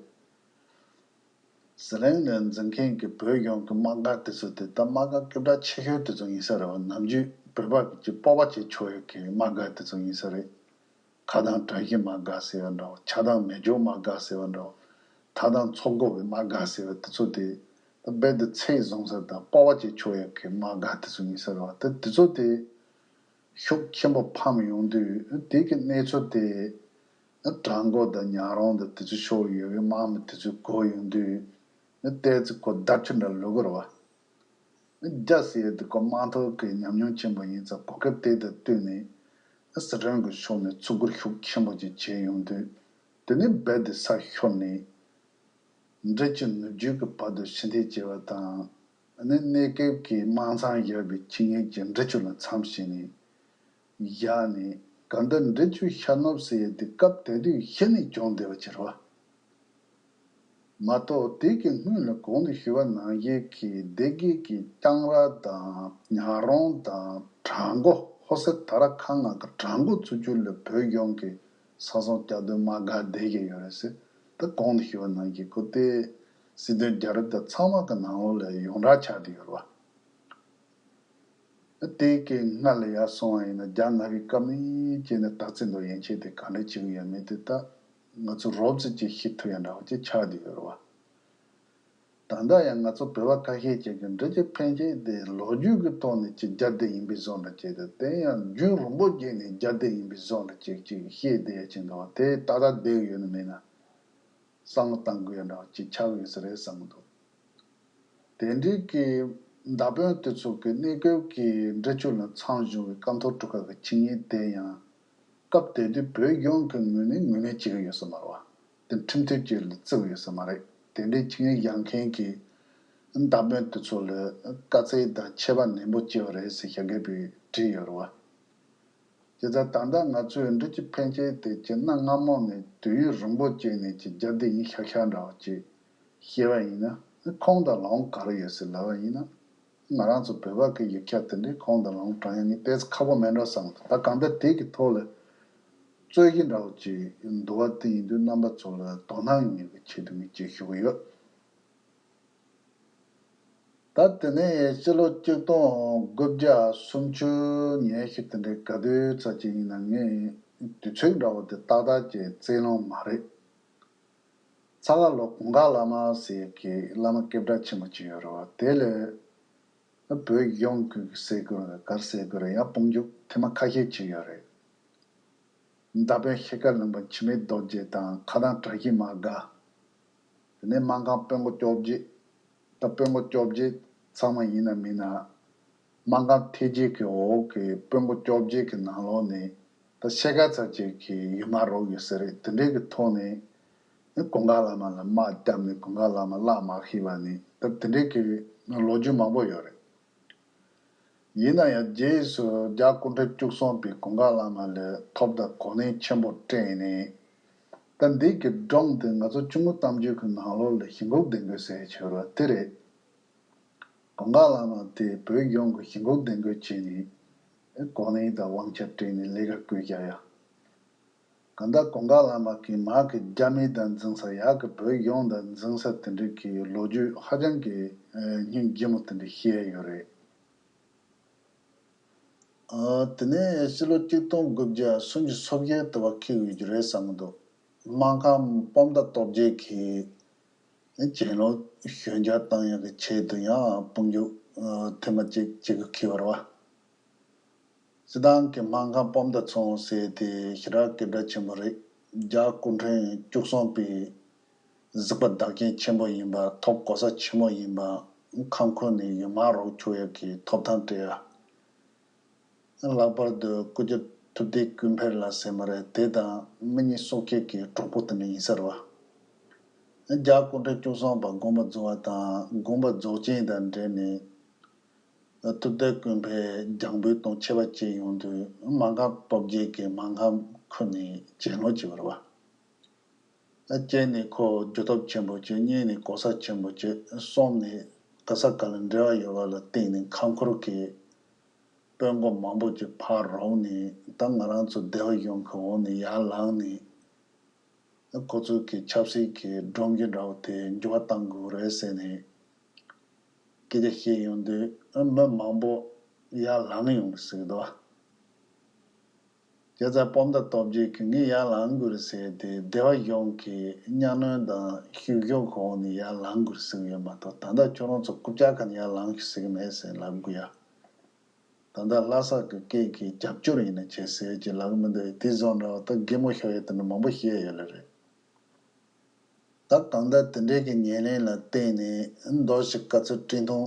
ཟི་ལིང་ལ་འཛིན་མཁན་གྱི་བོད་གཞུང་གི་དམག་སྒར་དེ་ཚོ་དེ་ད་དམག་སྒར་སྐད་གྲགས་ཆེ་ཤོས་དེ་ཚོ་ཡིན་ས་རེད་བ། ནམ་རྒྱུན་བོད་པ་གི་ཅིག་སྤོབས་པ་བྱེད་ཆོག་ཡག་གི་དམག་སྒར་དེ་ཚོ་ཡིན་ས་རེད། ཁ་གདང་བཀྲ་ཤིས་དམག་སྒར་ཟེར་བ་འདྲ་བོ། ཆགས་སྡང་མེ་སྒྱོགས་དམག་སྒར་ཟེར་བ་འདྲ་བོ། ཐ་དང་མཚོ་འགོ་གི་དམག་སྒར་ཟེར་བ་དེ་ཚོ་དེ་ད་རྦད་དེ་ཚད་བཟུང་ས་དང་སྤོབས་པ་བྱེད་ཆོག་ཡག་གི་དམག་སྒར་དེ་ཚོ་ཡིན་ས་རེད་བ། ད་དེ་ཚོ་དེ་ཤུགས་ཆེན་པོ་ཕམ་ཡོང་དུས་དེ་གི་གནས་ཚུལ་དེ་བྲག་འགོ་དང་ཉག་རོང་དང་དེ་ཚོ་ཕྱོགས་ཡོད་པའི་དམག་མི་དེ་ཚོས་གོ་ཡོང་དུས་ཏོག་ཙམ་ཁོ་བརྡབ་ཆུ་འདྲ་ལུག་གི་རེད་བ། རྒྱ་ཟེར་ཡ་དེ་ཁོ་དམག་ཐོག་གི་ཉམས་མྱོང་ཆེན་པོ་ཡིན་ཙང་གོ་སྐབས་དེ་དང་བསྟུན་ནས་སི་ཁྲོན་གྱི་ཕྱོགས་ནས་ཚུར་རྒོལ་ཤུགས་ཆེན་པོ་ཅིག་བྱས་ཡོང་དུས་དེ་ནས་རྦད་དེ་ས་ཤོར་ནས་འབྲི་ཆུ་ནུབ་རྒྱུད་ཀྱི་བར་དུ་ཕྱིར་འཐེན་བྱས་པ་དང་། ཨ་ནི་གནས་སྐབས་ཀྱི་དམག་མཚམས་བཞག་པའི་ཆིངས་ཡིག་ཅིག་འབྲི་ཆུ་ལ་མཚམས་བཞག་ནས་བཞག་ནས་གང་ལྟར་འབྲི་ཆུ་ཤར་ནུབ་ཟེར་ཡ་དེ་སྐབས་དེ་དུས་གཞི་ནས་བྱུང་བསྡད་པ་ཅིག་རེད་བ། མ་གཏོགས་དེ་གི་སྔོན་ལ་གོང་དུ་ཞུས་པ་ནང་བཞིན་གྱི་སྡེ་དགེ་གི་ལྕང་ར་དང་ཉག་རོང་དང་བྲག་འགོ། ཧོ་སེ་ད་ར་ཁ་ང་གི་བྲག་འགོ་ཚུར་རྒྱུད་ལ་བོད་གཞུང་གི་ས་སྲུང་སྐྱབས་མདུན་དམག་སྒར་བསྡད་ཀྱི་ཡོད་རེད་ཟེར། ད་གོང་དུ་ཞུས་པ་ནང་བཞིན་ཁོ་དེ་སྲིད་དོན་རྒྱལ་རབས་དང་ཚང་མ་གི་ནང་ལོགས་ལ་ཡོངས་གྲགས་ཆགས་བསྡད་ཡོད་རེད་བ། དེ་གི་སྔ་ལ་ཡར་སོང་བ་ཡིན་ན་རྒྱ་ནག་གི་བཀའ་མོལ་བྱས་ནས་ད་ཚེ་མདོ་ཡན་ཆད་དེ་ག་འདྲ་བྱེད་ཀྱི་ཡོད་མེད་དེ་ད་ང་ཚོ་རོབ་ཙམ་ཅིག་ཤེས་ཐུབ་ཡ་འདྲ་བོ་ཅིག་ཆགས་བསྡད་ཡོད་རེད་བ། ད་ལྟ་ཡང་ང་ཚོ་བོད་པ་ཁ་ཤས་ཅིག་གིས་འབྲི་ཆུ་འཕེན་བྱེད་དེ་ལོ་རྒྱུས་ཀྱི་ཐོག་ནས་ཅིག་རྒྱ་སྡེ་ཡིན་པའི་བཟོ་འདྲ་བྱས་ཏེ་དེ་ཡང་རྒྱུན་རིང་པོ་བརྒྱུད་ནས་རྒྱ་སྡེ་ཡིན་པའི་བཟོ་འདྲ་ཅིག་ཅིག་བཤད་བསྡད་ཡ་ཅིག་འདུག་བ། དེ་ཏག་ཏག་བསྡད་ཀྱི་ཡོད་ན་མེད་ན་བསམ་བློ་གཏང་དགོས་ཡ་འདྲ་བ་ཅིག་ཆགས་ཀྱི་ཡོད་ས་རེད་བསམ་གྱི་འདུག་དེ་འདྲའི་གི་མདའ་དཔོན་དེ་ཚོ་གི་གནས་སྐབས་ཀྱི་འབྲི་ཆུ་ལ་མཚམས་བཞག་པའི་ཀཿཐོག་གྲུ་ཁ་གི་ཆིངས་ཡིག་དེ་ཡང་སྐབས་དེ་དུས་བོད་གཞུང་གི་ངོས་ནས་ངོས་ལེན་བྱེད་ཀྱི་ཡོད་ས་མ་རེད་བ། དེ་ཁྲིམས་མཐུན་ཅིག་ལ་བརྩི་གི་ཡོད་ས་མ་རེད། དེ་འདྲའི་ཆིངས་ཡིག་བཞག་མཁན་གྱི་ མདའ་དཔོན་དེ་ཚོ་ལ་དཀའ་ཚེགས་དང་ཆད་པ་ནན་པོ་བྱས་པ་རེད་ཟེར་ཞྭ་སྒབ་པས་བྲིས་ཡོད་རེད་བ། བྱས་ཙང་ད་ལྟ་ང་ཚོས་འབྲི་རྒྱུ་ཕན་ཆད་དེ་བྱས་ན་སྔ་མོ་ནས་དུས་ཡུན་རིང་པོ་བྱས་ནས་ཀྱི་རྒྱབ་དེ་ཡིན་ཤག་ཤག་འདྲ་བ་ཅིག་བཤད་པ་ཡིན་ན་ཁུངས་དང་ལུང་ག་རེ་ཡོད་ཟེར་ལབ་པ་ཡིན་ན། ང་རང་ཚོ་བོད་པ་གི་ཡིག་ཆ་དེ་འདྲའི་ཁུངས་དང་ལུང་དྲངས་ཡ་ནི་ཏོག་ཙམ་ཁག་པོ་མེད་འགྲོ་བསམ་འདུག་ད་གང་ལྟར་དེ་གི་ཐོག་ལ་རྩོད་གཞི་འདྲ་བོ་ཅིག་འདུག་པ་དེ་ཡིན་དུས་རྣམ་པ་ཚོ་ལ་དོ་སྣང་ཡོང་ཡ་གི་ཆེད་དུ་ངས་ཅིག་ཞུ་གི་ཡོད། ད་དེ་ནས་ཕྱི་ལོ་གཅིག་སྟོང་དགུ་བརྒྱ་སུམ་ཅུ་ཉི་ཤུ་དེ་འདྲའི་ག་དུས་ཙམ་ཅིག་ཡིན་ན་ངས་དུས་ཚོད་འདྲ་བོ་དེ་ཏག་ཏག་ཅིག་བཙལ་ལོང་མ་རེད། ཚ་བ་ལོ་གུང་དཀར་བླ་མ་ཟེར་གི་བླ་མ་སྐད་གྲགས་ཆེན་པོ་ཅིག་ཡོད་རེད་བ། དེ་ལས་བོད་གཞུང་གི་ཟེར་དགོས་རེད། ག་རེ་ཟེར་དགོས་རེད། ཡང་དཔུང་འཇུག་ཐེངས་མ་ཁ་ཤས་ཅིག་ཡོད་རེད། མདའ་དཔོན་ཤེལ་དཀར་གླིང་པ་འཆི་མེད་རྡོ་རྗེ་དང་ཁ་ཐང་བཀྲ་ཤིས་མ་དགའ། དེ་ནས་སྨར་ཁམས་དཔོན་སྒོ་བཅོ་བརྒྱད། ད་དཔོན་སྒོ་བཅོ་བརྒྱད་ཚང་མ་ཡིན་ན་མིན་ན། སྨར་ཁམས་ཐེལ་རྒྱལ་གྱི་འོག་གི་དཔོན་སྒོ་བཅོ་བརྒྱད་ཀྱི་ནང་ལོགས་ནས་ད་ཤེལ་དཀར་ཚ་ཅིག་གི་ཡུལ་མ་རོགས་ཡོད་ས་རེད། དེ་འདྲའི་གི་ཐོག་ནས་ནི་གུང་དཀར་བླ་མ་ལ་དམག་བརྒྱབ་ནས་གུང་དཀར་བླ་མ་བརླག་མ་ཤེས་པ་ནི་ད་དེ་འདྲའི་གི་ལོ་རྒྱུས་མང་པོ་ཡོད་རེད། ཡིན་ན་ཡང་རྗེས་སུ་རྒྱལ་བ་སྐུ་ཕྲེང་བཅུ་གསུམ་པའི་གུང་དཀར་བླ་མ་ལ་ཐོབ་དང་གོ་གནས་ཆེན་པོ་སྤྲད་ནས། ད་འདི་གི་སྒྲུང་དེ་ང་ཚོ་ཆུ་མོ་གཏམ་རྒྱུད་ཀྱི་ནང་ལོགས་ལ་ཞི་འགུག་ལྡན་དགོས་ཟེར་བྱོས་རོགས་དེ་རེད། གུང་དཀར་བླ་མ་དེ་བོད་གཞུང་གི་ཞི་འགུག་ལྡན་དགོས་བྱས་ནས་གོ་གནས་དང་དབང་ཆ་སྤྲད་ནས་ལས་ཀ་བསྐོས་བཞག་ཡ། གང་ལྟར་གུང་དཀར་བླ་མ་གིས་མ་གི་རྒྱ་མི་དང་འཛིང་ས་ཡ་གི་བོད་གཞུང་དང་འཛིང་ས་དེ་འདྲ་གི་ལོ་རྒྱུས་ཧ་ཅང་གི་སྙིང་རྗེ་མོ་དེ་འདྲ་བཤད་ཡོད་རེད། དེ་ནས་ཕྱི་ལོ་གཅིག་སྟོང་དགུ་བརྒྱ་སུམ་ཅུ་སོ་བརྒྱད་དུ་བ་འཁེལ་ཡོད་ཀྱི་རེད་བསམ་གི་འདུག་སྨར་ཁམས་སྤོམ་མདའ་སྟོབས་རྒྱལ་གྱིས་གྱེན་ལོག་ཞོད་འཇགས་བཏང་ཡག་གི་ཆེད་དུ་ཡང་དཔུང་འཇུག་ཐེངས་མ་གཅིག་བྱེད་དགོས་འཁེལ་བ་རེད་བ། སྤྱིར་བཏང་གི་སྨར་ཁམས་སྤོམ་མདའ་ཚོ་ཟེར་དེ་ཞེ་དྲག་སྐད་གྲགས་ཆེན་པོ་རེད། རྒྱལ་བ་སྐུ་ཕྲེང་བཅུ་གསུམ་པའི་གཟིགས་པ་བདག་རྐྱེན་ཆེན་པོ་ཡིན་པ། ཐོབ་གོ་ས་ཆེན་པོ་ཡིན་པ། ཁམས་ཁུལ་ནས་ཡུལ་མ་རོགས་ཆོག་ཡག་གི་ཐོབ་ཐང་སྤྲད་ཡ། ལྷག་པར་དུ་སྐུ་ཞབས་ཐུབ་བསྟན་ཀུན་འཕེལ་ལགས་ཟེར་མ་རེད། དེ་དང་མི་གཉིས་སྲོག་ཆད་ཀྱི་གྲོགས་པོ་དེ་འདྲ་ཡིན་ས་རེད་བ། རྒྱལ་བ་སྐུ་ཕྲེང་བཅུ་གསུམ་པ་དགོངས་པ་རྫོགས་པ་དང་དགོངས་པ་རྫོགས་རྐྱེན་དང་འབྲེལ་ནས། ཐུབ་བསྟན་ཀུན་འཕེལ་རྒྱང་འབོད་དང་ཆད་པ་བཅད་ཡོང་དུས་སྨར་ཁམས་སྟོབས་རྒྱལ་གྱིས་སྨར་ཁམས་ཁུལ་ནས་གྱེན་ལོག་བྱས་པ་རེད་བ། གཅིག་ནས་ཁོ་རྒྱུ་སྟོབས་ཆེན་པོ་བྱས། གཉིས་ནས་གོ་ས་ཆེན་པོ་བྱས། གསུམ་ནས་ག་ས་ག་ལ་འབྲེལ་བ་ཡོད་པ་ལ་བརྟེན་ནས་ཁམས་ཁུལ་གྱི་དཔོན་སྒོ་མང་པོ་ཅིག་ཕར་རོགས་ནས་ད་ང་རང་ཚོ་སྡེ་བ་གཞུང་གི་འོག་ནས་ཡར་ལངས་ནས། ཁོ་ཚོ་གི་ཆབ་སྲིད་ཀྱི་སྒྲོམ་གཞི་འདྲ་བོ་དེ་འགྱུར་བ་གཏང་དགོས་རེད་ཟེར་ནས་སྐད་ཆ་བཤད་ཡོང་དུས་མི་མང་པོ་ཡར་ལངས་ཡོང་གི་ཟེར་གི་འདུག་བྱས་ཙང་སྤོམ་མདའ་སྟོབས་རྒྱལ་གྱིས་ངས་ཡར་ལངས་དགོས་རེད་ཟེར་ཏེ་སྡེ་བ་གཞུང་གི་གཉའ་གནོན་དང་བཤུ་གཞོག་གི་འོག་ནས་ཡར་ལངས་དགོས་རེད་ཟེར་གི་ཡོད་མ་གཏོགས། ད་ལྟ་ཁྱོད་རང་ཚོ་རྐུབ་བཀྱག་ཁ་ནས་ཡར་ལངས་ཤིག་ཟེར་གི་མེད་ཟེར་ལབ་དགོས་ཡ། ད་ལྟ་ལྷ་ས་གི་སྐད་ཀྱི་རྒྱབ་སྐྱོར་ཡིན་ན་བྱེད་ཟེར་གྱི་ལབ་གི་མི་འདུག་དེ་བཟོ་འདྲ་བ་ད་གད་མོ་ཤོར་ཡས་དེ་འདྲ་མང་པོ་བཤད་ཡོད་ལེ་རེད། ད་གང་ལྟར་དེ་འདྲའི་གི་ཉེར་ལེན་ལ་བརྟེན་ནས་མདོ་ཞིག་བཀའ་ཚོད་སྤྲིན་ཐུང་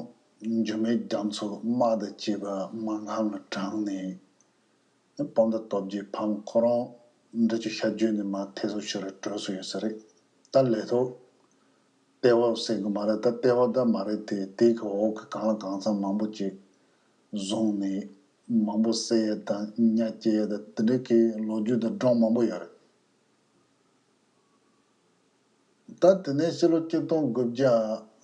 འགྱུར་མེད་རྒྱ་མཚོ་དམག་དང་བཅས་པ་སྨར་ཁམས་ལ་དྲངས་ནས། སྤོམ་མདའ་སྟོབས་རྒྱལ་ཕམ་ཁོ་རང་འབྲི་ཆུ་ཤར་བརྒྱུད་ནས་མར་ཐེ་སོ་ཤི་རུ་བྲོས་སོ་ཡོད་ས་རེད། ད་ལས་ཐོག་ཏེ་བོ་ཟེར་གི་མ་རེད། ད་ཏེ་བོ་ད་མ་རེད་དེ། དེ་གི་འོག་གི་གང་ལ་གང་འཚམ་མང་པོ་ཅིག་བཟུང་ནས་མང་པོ་བསད་ཡས་དང་ཉ་བཅད་ཡས་དང་དེ་འདྲའི་གི་ལོ་རྒྱུས་དང་སྒྲུང་མང་པོ་ཡོད་རེད། ད་དེ་ནས་ཕྱི་ལོ་གཅིག་སྟོང་དགུ་བརྒྱ་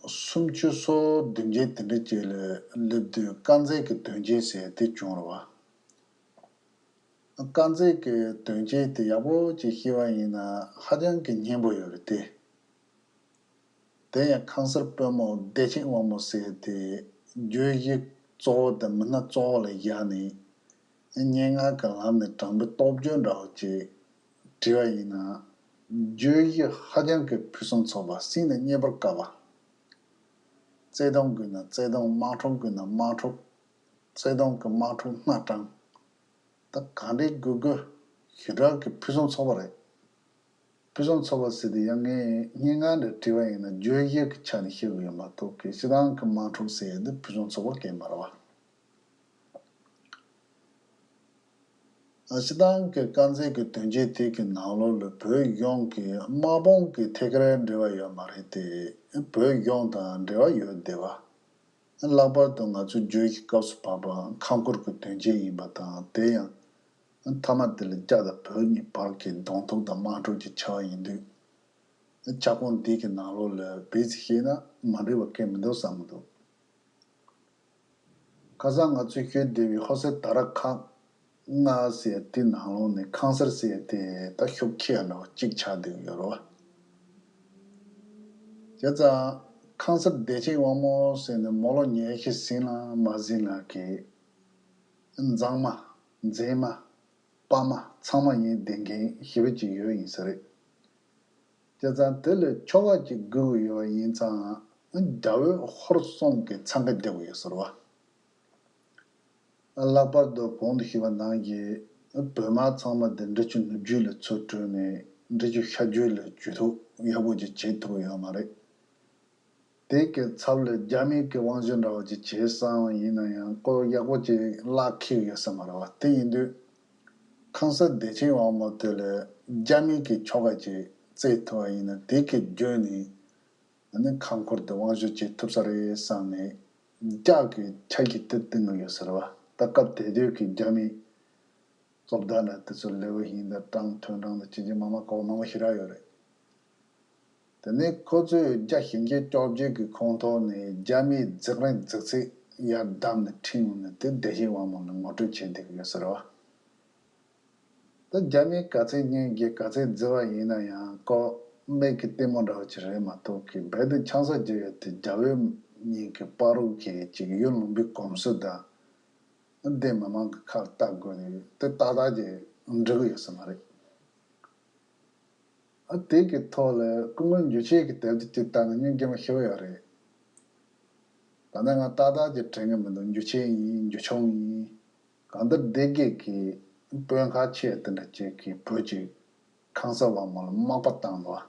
སུམ་ཅུ་སོ་བདུན་བརྒྱད་དེ་འདྲ་ཅིག་ལ་སླེབས་དུས་དཀར་མཛེས་ཀྱི་དོན་རྐྱེན་ཟེར་དེ་བྱུང་རེད་བ། དཀར་མཛེས་ཀྱི་དོན་རྐྱེན་དེ་ཡག་པོ་ཅིག་ཤེས་པ་ཡིན་ན་ཧ་ཅང་གི་སྙན་པོ་ཡོད་རེད་དེ། དེ་ཡང་ཁང་གསར་དཔོན་མོ་བདེ་ཆེན་དབང་མོ་ཟེར་དེ་བརྗོད་གཞི་གཙོ་བོ་དང་མི་སྣ་གཙོ་བོ་ལ་བཞག་ནས་སྙན་ངག་གི་ལམ་ནས་དྲང་པོའི་རྟོགས་བརྗོད་འདྲ་བོ་ཅིག་བྲིས་པ་ཡིན་ན། བརྗོད་གཞི་ཧ་ཅང་གི་ཕུན་སུམ་ཚོགས་པ། སེམས་ནས་རྙེད་པར་དཀའ་བ། བརྩེ་དུང་དགོས་ན་བརྩེ་དུང་། དམག་འཁྲུག་དགོས་ན་དམག་འཁྲུག་བརྩེ་དུང་གི་དམག་འཁྲུག་སྣ་དྲངས། ད་ག་འདྲའི་དགོས་དགོས་ཞེ་དྲག་གི་ཕུན་སུམ་ཚོགས་པ་རེད། ཕུན་སུམ་ཚོགས་པ་ཟེར་དུས་ཡང་ངས་སྙན་ངག་འདྲ་བྲིས་པ་ཡིན་ན་བརྗོད་གཞི་གི་ཆ་ནས་བཤད་དགོས་ཡོད་མ་གཏོགས་གི་སྤྱིར་བཏང་གི་དམག་འཁྲུག་ཟེར་ཡ་འདི་ཕུན་སུམ་ཚོགས་པ་གང་ཡང་མ་རེད་བ། སྤྱིར་བཏང་གི་དཀར་མཛེས་ཀྱི་དོན་རྐྱེན་དེ་གི་ནང་ལོགས་ལ་བོད་གཞུང་གི་དམག་དཔུང་གི་ཐད་ཀར་འབྲེལ་བ་ཡོད་མ་རེད་དེ། བོད་གཞུང་དང་འབྲེལ་བ་ཡོད་བསྡད་པ། ལྷག་པར་དུ་ང་ཚོའི་བརྗོད་ཀྱི་སྐབས་སུ་བབས་པ་ཁམས་ཁུལ་གྱི་དོན་རྐྱེན་ཡིན་པ་དང་། དེ་ཡང་མཐའ་མ་དེ་ལ་རྒྱ་དང་བོད་གཉིས་བར་གྱི་གདོང་ཐུག་དང་དམག་འཁྲུག་ཅིག་ཆགས་པ་ཡིན་དུས། ཁྱབ་ཁོངས་འདི་གི་ནང་ལོགས་ལ་བེད་ཚིག་བཤད་ན་མ་འགྲིག་པ་གང་མི་འདུག་བསམ་གྱི་འདུག་ཁ་སང་ང་ཚོས་ཤོད་བསྡད་པའི་ཧོ་སེ་ད་ར་ཁག་ལྔ་ཟེར་དེ་ནང་ལོགས་ནས་ཁང་གསར་ཟེར་དེ་ད་ཤུགས་ཆེ་བ་འདྲ་བ་གཅིག་ཆགས་བསྡད་ཡོད་རེད་བ། བྱས་ཙང་ཁང་གསར་བདེ་ཆེན་དབང་མོ་ཟེར་ནས་མོ་ལོ་ཉི་ཤུ་ཟིན་ལ་མ་ཟིན་ལ་གི་མཛངས་མ་མཛེས་མ་དཔའ་མ་ཚང་མ་ཡིན་བསྡད་མཁན་ཞེ་པོ་ཅིག་ཡོད་ཡིན་ས་རེད། བྱས་ཙང་དེ་ལ་ཆོ་ག་ཅིག་དགོས་ཀྱི་ཡོད་པ་ཡིན་ཙང་རྒྱ་བོད་ཧོར་གསུམ་གྱི་འཚང་ཁ་རྒྱག་གི་ཡོད་ཟེར་བ། ལྷག་པར་དུ་གོང་དུ་ཞུས་པ་ནང་བཞིན་བོད་དམག་ཚང་མ་དེ་འབྲི་ཆུ་ནུབ་རྒྱུད་ལ་ཚུར་བྲོས་ནས་འབྲི་ཆུ་ཤར་རྒྱུད་ལ་འཇུ་ཐུབ་ཡག་པོ་ཅིག་བྱེད་ཐུབ་ཡོད་མ་རེད། དེ་གི་ཚབ་ལ་རྒྱ་མི་གི་དབང་ཤུགས་འདྲ་བོ་ཅིག་བྱེད་བསམ་པ་ཡིན་ན་ཡང་ཁོ་ཡག་པོ་ཅིག་བརླག་འཁེལ་ཡོད་ས་མ་རེད་བ། དེ་ཡིན་དུས་ཁང་གསར་བདེ་ཆེན་དབང་མོ་དེ་ལ་རྒྱ་མི་གི་ཆོ་ག་ཅིག་བརྩི་ཐུབ་པ་ཡིན་ན་དེ་གི་བརྒྱུད་ནས་ཨ་ནི་ཁམས་ཁུལ་དུ་དབང་ཤུགས་བྱེད་ཐུབ་ས་རེད་བསམ་ནས་རྒྱ་གི་ཆ་ཤས་དེ་བཏིང་གི་ཡོད་ས་རེད་བ། ད་སྐབས་དེ་དུས་ཀྱི་རྒྱ་མི་གཙོ་བདག་འདྲ་དེ་ཚོ་ལེའོ་ཧིན་དང་ཀྲང་ཐོན་ཀྲང་དང་ཅི་ཅི་མ་མ་ཀའོ་མང་པོ་ཞེ་དྲག་ཡོད་རེད། དེ་ནས་ཁོ་ཚོས་རྒྱ་ཞིང་ཆེན་བཅོ་བརྒྱད་ཀྱི་ཁོངས་གཏོགས་ནས་རྒྱ་མིའི་འཛིང་རེས་འཛིང་ཚིག་ཡར་བསྡམས་ནས་ཁྲིད་ཡོང་ནས་དེ་བདེ་ཆེན་དབང་མོ་ལ་ངོ་སྤྲོད་བྱས་བསྡད་ཀྱི་ཡོད་ཟེར་བ། ད་རྒྱ་མིས་ག་ཚད་སྙིང་རྗེ་ག་ཚད་བརྫི་བ་ཡིན་ན་ཡང་ཁོ་མིག་གི་ལྟད་མོ་འདྲ་བ་ཅིག་རེད་མ་གཏོགས་ཀྱི་རྦད་དེ་ཆང་ས་རྒྱག་ཡ་དེ་རྒྱ་བོད་གཉིས་ཀྱི་བར་དུ་གི་ཅིག་ཡུལ་ལུང་པའི་གོམས་སྲོལ་དང་། འདི་མི་མང་གི་ཁར་ལྟ་དགོས་ནས་དེ་ཏག་ཏག་ཅིག་འགྲིག་གི་ཡོད་ས་མ་རེད། ཨ་དེ་གི་ཐོག་ལ་སྐུ་ངོ་འཇུ་ཆེན་གྱི་དེབ་དེ་ཅིག་བལྟས་ན་སྙིང་རྗེ་མོ་ཞེ་པོ་ཡོད་རེད། ད་ནི་ང་ཏག་ཏག་ཅིག་དྲན་གི་མི་འདུག་འཇུ་ཆེན་ཡིན་འཇུ་ཆུང་ཡིན། གང་ལྟར་སྡེ་དགེ་གི་དཔོན་ཁག་ཆེ་དེ་འདྲ་ཅིག་གིས་བོད་ཀྱི་ཁང་གསར་དབང་མོ་ལ་དམག་པ་བཏང་འདུག་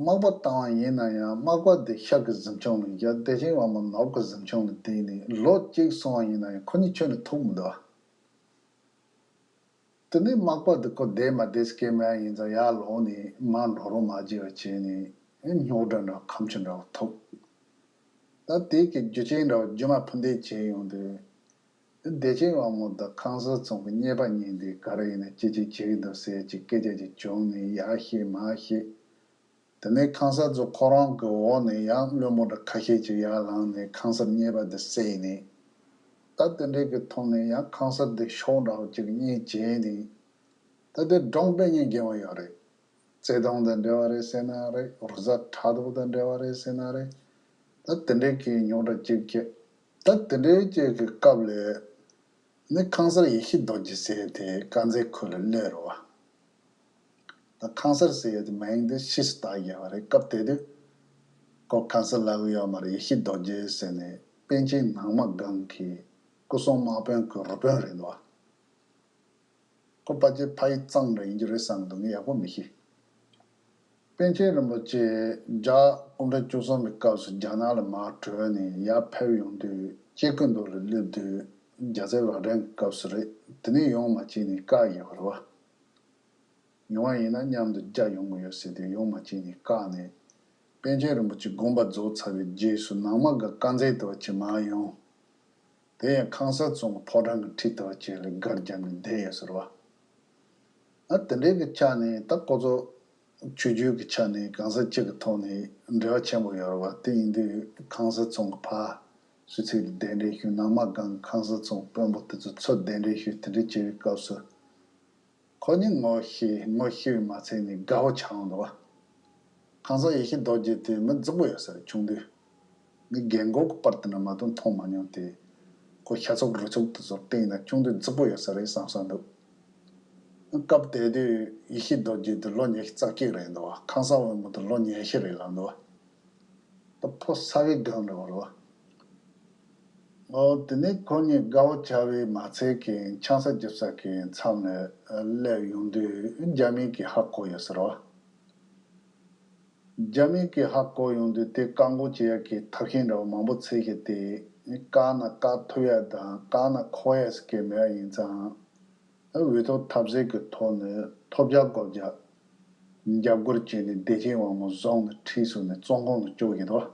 དམག་པ་བཏང་བ་ཡིན་ན་ཡང་དམག་པ་དེ་ཤར་གྱི་གཟིམ་ཆུང་ལ་ཡ་བདེ་ཆེན་དབང་མོ་ནུབ་ཀྱི་གཟིམ་ཆུང་ལ་བསྡད་ནས་ལོ་གཅིག་སོང་བ་ཡིན་ན་ཡང་ཁོ་གཉིས་ཁྱོན་ནས་ཐུག་མི་འདུག་དེ་ནས་དམག་པ་དེ་ཁོ་བསྡད་མ་བསྡད་སྐད་མེད་ཡིན་ཙང་ཡར་ལོག་ནས་མར་འགྲོ་རོགས་མ་བྱེད་པ་བྱས་ནས་རྙོག་དྲ་འདྲ་ཁམ་ཆུ་འདྲ་ཐུག་ད་དེ་གི་རྒྱུ་རྐྱེན་འདྲ་བ་རྒྱུ་མ་ཕུ་འདེད་བྱས་ཡོང་དུས། བདེ་ཆེན་དབང་མོ་དང་ཁང་གསར་ཚང་གི་གཉེར་པ་གཉིས་འདི་ག་རེ་ཡིན་ན་ཅི་ཅི་བྱེད་ཀྱི་འདུག་ཟེར་གྱི་སྐད་ཆ་ཅིག་བྱུང་ནས་ཡར་བཤད་མར་བཤད། དེ་ནས་ཁང་གསར་ཚོ་ཁོ་རང་གི་འོག་ནས་ཡང་བློན་པོ་འདྲ་ཁ་ཤས་ཅིག་ཡར་ལངས་ནས་ཁང་གསར་གཉེར་པ་འདི་བསད་ནས། ད་དེ་འདྲའི་གི་ཐོག་ནས་ཡང་ཁང་གསར་འདི་ཤོག་འདྲ་བོ་ཅིག་གཉིས་བྱས་ནས། ད་དེ་སྒྲུང་དཔེ་རྙིང་རྒན་པོ་ཡོད་རེད། བརྩེ་དུང་དང་འབྲེལ་བ་རེད་ཟེར་ན་རེད། རུ་གཟར་ཕྲག་དོག་དང་འབྲེལ་བ་རེད་ཟེར་ན་རེད། ད་དེ་འདྲའི་གི་རྙོག་དྲ་གཅིག་བྱས། ད་དེ་འདྲའི་གཅིག་གི་སྐབས་ལ་ནི་ཁང་གསར་ཡེ་ཤེས་རྡོ་རྗེ་ཟེར་དེ་དཀར་མཛེས་ཁུལ་ལ་སླེབས་རེད་བ། ད་ཁང་གསར་ཟེར་ཡ་དེ་མིང་དེ་ཕྱིས་སུ་བཏགས་ཡོད་པ་རེད། སྐབས་དེ་དུས་ཁོ་ཁང་གསར་ལབ་ཀྱི་ཡོད་མ་རེད། ཡེ་ཤེས་རྡོ་རྗེ་ཟེར་ནས་པཎ་ཆེན་ནང་མ་སྒང་གི་སྐུ་སྲུང་དམག་དཔོན་གྱི་རུ་དཔོན་རེད་འདུག་ཁོ་ཕལ་ཆེར་ཕ་ཡུལ་གཙང་འདྲ་ཡིན་རྒྱུ་རེད་བསམ་འདུག་ངས་ཡག་པོ་མི་ཤེས། པཎ་ཆེན་རིན་པོ་ཆེ་རྒྱ་སྐུ་ཕྲེང་བཅུ་གསུམ་པའི་སྐབས་སུ་རྒྱ་ནག་ལ་མར་བྲོས་ནས་ཡར་ཕེབས་ཡོང་དུས་སྐྱེ་རྒུ་མདོ་ལ་སླེབས་དུས་རྒྱལ་སྲས་རྭ་སྒྲེང་གི་སྐབས་སུ་རེད། དེ་ནས་ཡོང་མ་བྱས་ནས་བཀག་ཡོད་པ་རེད་བ། ཡོང་བ་ཡིན་ན་མཉམ་དུ་རྒྱ་ཡོང་གི་ཡོད་ཟེར་དུས་ཡོང་མ་བྱས་ནས་བཀག་ནས། པཎ་ཆེན་རིན་པོ་ཆེ་དགོངས་པ་རྫོགས་ཚར་བའི་རྗེས་སུ་ནང་མ་སྒང་དཀར་མཛེས་དུ་བ་ཆེ་མར་ཡོང་། དེ་ཡང་ཁང་གསར་ཚང་གི་ཕོ་བྲང་གི་འཁྲིས་དུ་བ་ཆེ་ལ་སྒར་བརྒྱབ་ནས་བསྡད་ཡོད་ཟེར་བ། ཨ་དེ་འདྲའི་གི་ཆ་ནས་ད་ཁོ་ཚོ་ཆོས་བརྒྱུད་ཀྱི་ཆ་ནས་གང་ཟག་གཅིག་གི་ཐོག་ནས་འབྲེལ་བ་ཆེན་པོ་ཡོད་རེད་བ། དེ་ཡིན་དུས་ཁང་གསར་ཚང་གི་ཕར་སུད་སི་ལ་གདན་འདྲེན་ཞུས། ནང་མ་སྒང་ཁང་གསར་ཚང་དཔོན་པོ་དེ་ཚོ་ཚུར་གདན་འདྲེན་ཞུས། དེ་འདྲ་བྱས་པའི་སྐབས་སུ། ཁོ་གཉིས་ངོ་ཤེས་ངོ་ཤེས་པའི་མ་ཚད་ནས་དགའ་བོ་ཆགས་འདུག་བ། ཁང་གསར་ཡེ་ཤེས་རྡོ་རྗེ་དེ་མི་རྫིག་པོ་ཡོད་ས་རེད། ཆུང་དུས་ངས་རྒན་གོག་གི་པར་དེ་འདྲ་མ་གཏོགས་མཐོང་མ་མྱོང་སྟེ། ཁོ་ཤ་ཚུགས་རུས་ཚུགས་དེ་ཚོར་བལྟས་ན་ཆུང་དུས་རྫིག་པོ་ཡོད་ས་རེད་བསམ་བསམ་འདུག་སྐབས་དེ་དུས་ཡེ་ཤེས་རྡོ་རྗེ་དེ་ལོ་ཉི་ཤུ་རྩ་གཅིག་རེད་འདུག་བ། ཁང་གསར་དབང་མོ་དེ་ལོ་ཉི་ཤུ་རེད་ལབ་འདུག་བ། ད་ཕོ་གསར་བའི་སྒང་རེད་བ། ཨོ་དེ་ནས་ཁོ་གཉིས་དགའ་བོ་བྱ་བའི་མ་ཚད་ཀྱི་ཆང་ས་རྒྱབ་ས་གི་མཚམས་ནས་སླེབས་ཡོང་དུས་རྒྱ་མི་གིས་ཧ་གོ་ཡོད་ཟེར་བ། རྒྱ་མི་གིས་ཧ་གོ་ཡོང་དུས་དེ་བཀག་འགོག་བྱེད་ཡག་གི་ཐབས་ཤེས་འདྲ་བོ་མང་པོ་འཚོལ་བཞིན་ཏེ། ནི་བཀག་ན་བཀག་ཐུབ་ཡ་དང་བཀག་ན་འཁོར་ཡ་ཟེར་མཁན་མེད་པ་ཡིན་ཙང་། འོས་ཐོབ་ཐབས་ཟད་ཀྱི་ཐོག་ནས་ཐོབ་རྒྱག་དགོས་རྒྱག་རྒྱབ་སྐྱོར་བྱས་ནས་བདེ་སྐྱིད་དབང་མོ་བཟུང་ནས་ཁྲིད་སོང་ནས་བཙོན་ཁང་ནང་བཅུག་གི་འདུག་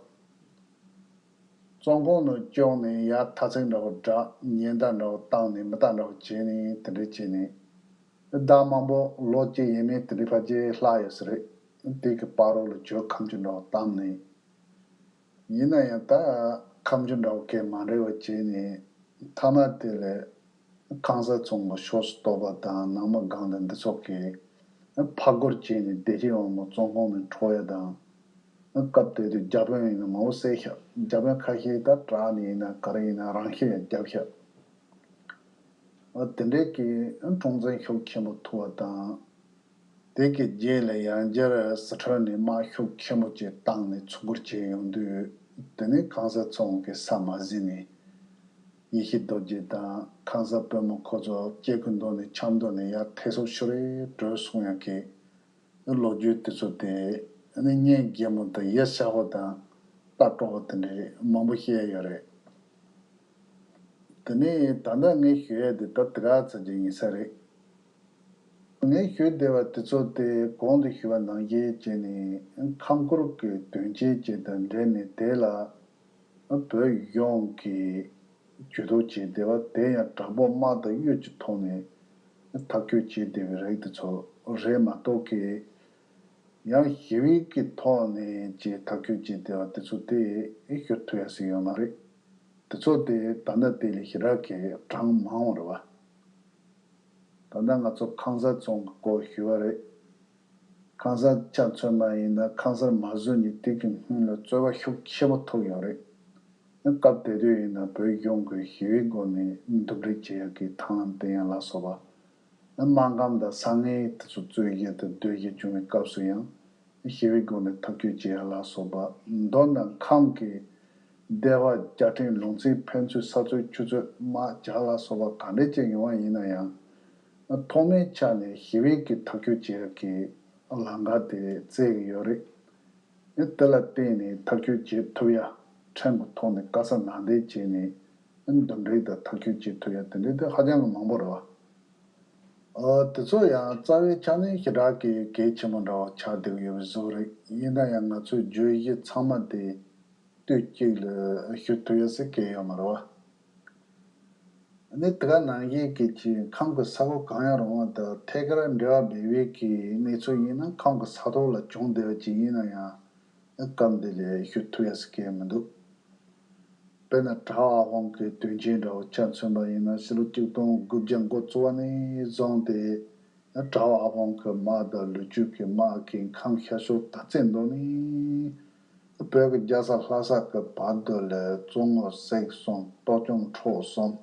བཙོན་ཁང་ནང་བཅུག་ནས་ཡར་ཐ་ཚིག་འདྲ་བོ་བསྒྲགས། ཉེན་བརྡ་འདྲ་བོ་བཏང་ནས་མི་རྟག་འདྲ་བོ་བྱས་ནས་དེ་འདྲ་བྱས་ནས། ཟླ་མང་པོ་ལོ་གཅིག་ཡས་མས་དེ་འདྲའི་ཕལ་ཆེར་ལྷག་ཡོད་ས་རེད། དེ་གི་བར་རོ་ལ་བྱོས་ཁ་མཆུ་འདྲ་བོ་བཏང་ནས། ཡིན་ན་ཡང་ད་ཁ་མཆུ་འདྲ་བོ་གས་མ་འདྲ་བ་བྱས་ནས། མཐའ་མ་དེ་ལས་ཁང་གསར་ཚོང་པ་ཤོག་སུ་གཏོགས་པ་དང་ནང་མི་སྒང་དང་འདི་ཚོ་གིས་ཕར་རྒོལ་བྱས་ནས་བདེ་སྐྱིད་དབང་མོ་བཙོན་ཁང་ནས་འཕྲོག་ཡ་དང་། སྐབས་དེ་དུས་བརྒྱ་དཔོན་ཡིན་ན་མང་པོ་བསད་ཤག་བརྒྱ་དཔོན་ཁ་ཤས་ད་དྲག་ནས་ཡིན་ན་ག་རེ་ཡིན་ན་རང་ཤི་ཡང་བརྒྱབ་ཤག་ཨ་དེ་འདྲའི་གི་ཨ་འཁྲུག་འཛིང་ཤུགས་ཆེན་པོ་ཐུག་པ་དང་། དེ་གི་རྗེས་ལ་ཡང་བསྐྱར་སི་ཁྲོན་ནས་དམག་ཤུགས་ཆེན་པོ་ཅིག་བཏང་ནས་ཚུར་རྒོལ་བྱས་ཡོང་དུས། དེ་ནས་ཁང་གསར་ཚོང་གི་ས་མ་ཟིན་ནས། ཡེ་ཤེས་རྡོ་རྗེ་དང་ཁང་གསར་དཔོན་མོ་ཁོ་ཚོ་སྐྱེ་རྒུ་མདོ་ནས་ཆབ་མདོ་ནས་ཡར་ཐེ་སོབ་ཤོར་རེ་བྲོས་སོང་ཡ་གི་ལོ་རྒྱུས་དེ་ཚོ་དེ་ནི་སྙིང་རྗེ་མོ་དང་ཡིད་ཆེས་པོ་དང་ལྟ་སྤྲོ་བོ་དེ་འདྲའི་མང་པོ་བཤད་ཡོད་རེད། དེ་ནས་ད་ལྟ་ངས་ཞུ་ཡ་དེ་ད་དེ་ག་ཚོད་ཅིག་ཡིན་ས་རེད། ངས་ཞུ་བདེ་བ་དེ་ཚོ་དེ་གོང་དུ་ཞུས་པ་ནང་བཞིན་བྱས་ནས་ཁམས་སྐོར་གྱི་དོན་རྐྱེན་ཅིག་དང་འབྲེལ་ནས་དེ་ལ་བོད་གཞུང་གིས་ཇུས་གཏོགས་བྱས་བསྡད་པ་དེ་ཡང་དྲག་པོ་དམག་དང་གཡོ་གི་ཐོག་ནས་ཐག་གཅོད་བྱས་བསྡད་པའི་རིགས་དེ་ཚོ་རེད་མ་གཏོགས་ཀྱི། ཡང་ཞི་བའི་གི་ཐོག་ནས་ཀྱི་ཐག་གཅོད་བྱས་བསྡད་པ་དེ་ཚོ་དེ་ཞུ་ཐུབ་ཡ་ཟིག་ཡོད་མ་རེད། དེ་ཚོ་དེ་ད་ལྟ་དེ་ལས་ཞེ་དྲག་གི་གྲངས་མང་བ་རེད་བ། ད་ལྟ་ང་ཚོ་ཁང་གསར་ཚོང་གི་སྐོར་ཞུས་པ་རེད། ཁང་གསར་ཆ་མཚོན་པ་ཡིན་ན་ཁང་གསར་མ་བཟོས་ནས་དེ་གི་སྔོན་ལ་རྩོད་པ་ཤུགས་ཆེན་པོ་ཐུག་ཡོད་རེད། སྐབས་དེ་དུས་ཡིན་ན་བོད་གཞུང་གིས་ཞི་བའི་སྒོ་ནས་འདུམ་འགྲིག་བྱེད་ཡག་གི་ཐབས་ལམ་སྟོན་ཡ་ལ་སོགས་པ། དམག་འཁྲུག་དང་ས་ངན་དེ་ཚོ་རྩོད་གཞི་དང་སྡོད་གཞི་བྱུང་བའི་སྐབས་སུ་ཡང་། ཞི་བའི་སྒོ་ནས་ཐག་གཅོད་བྱེད་ཡ་ལ་སོགས་པ། མདོར་ན་ཁམས་ཀྱི་སྡེ་བ་རྒྱལ་ཕྲན་ལུང་ཚན་ཕན་ཚུན་ས་རྩོད་ཆུ་རྩོད་དམག་རྒྱག་ལ་སོགས་པ་ག་འདྲ་ཅིག་ཡོང་བ་ཡིན་ན་ཡང་། ཐོག་མའི་ཆ་ནས་ཞི་བའི་གི་ཐག་གཅོད་བྱེད་ཡ་གི་ལམ་ཁ་དེ་བཙལ་གི་ཡོད་རེད། དེ་ལ་བརྟེན་ནས་ཐག་གཅོད་བྱེད་ཐུབ་ཡ། ཕྲན་གྱི་ཐོག་ནས་དཀའ་ས་ནན་ཏན་བྱས་ནས་འདུམ་འགྲིག་དང་ཐག་གཅོད་བྱེད་ཐུབ་ཡ་དེ་འདྲའི་དེ་ཧ་ཅང་གི་མང་པོ་རེད་བ། ཨ་དེ་ཚོ་ཡང་རྩ་བའི་ཆ་ནས་ཞེ་དྲག་གི་གལ་ཆེན་པོ་འདྲ་བ་ཆགས་བསྡད་ཀྱི་ཡོད་པའི་བཟོ་རེད། ཡིན་ན་ཡང་ང་ཚོའི་བརྗོད་གཞི་ཚང་མ་དེ་དུས་གཅིག་ལ་ཞུ་ཐུབ་ཡ་ཟེར་གལ་ཡོད་མ་རེད་བ། ནི་དེ་ག་ནང་བཞིན་གྱི་ཅིག་ཁམས་ཀྱི་ས་ཁུལ་གང་ཡང་རུང་བ་དང་ཐད་ཀར་འབྲེལ་བ་མེད་པའི་གི་གནས་ཚུལ་ཡིན་ན་ཁམས་ཀྱི་ས་ཐོག་ལ་བྱུང་བསྡད་པ་ཅིག་ཡིན་ན་ཡང་སྐབས་འདི་ལས་ཞུ་ཐུབ་ཡ་ཟེར་གྱི་མི་འདུག་དཔེར་ན་གྲྭ་པ་ཨ་ཕང་གི་དོན་རྐྱེན་འདྲ་བོ་ཆ་མཚོན་པ་ཡིན་ན་ཕྱི་ལོ་ཆིག་སྟོང་དགུ་བརྒྱ་འགོ་བཙུགས་པ་ནས་བཟུང་སྟེ། གྲྭ་པ་ཨ་ཕང་གི་དམག་དང་ལོ་རྒྱུས་ཀྱི་དམག་གིས་ཁམས་ཤར་ཕྱོགས་དར་རྩེ་མདོ་ནས་བོད་ཀྱི་རྒྱལ་ས་ལྷ་ས་གི་བར་དུ་ལ་བཙོན་འོག་བསྲེགས་སོང་། གཏོར་སྐྱོན་འཕྲོག་སོང་།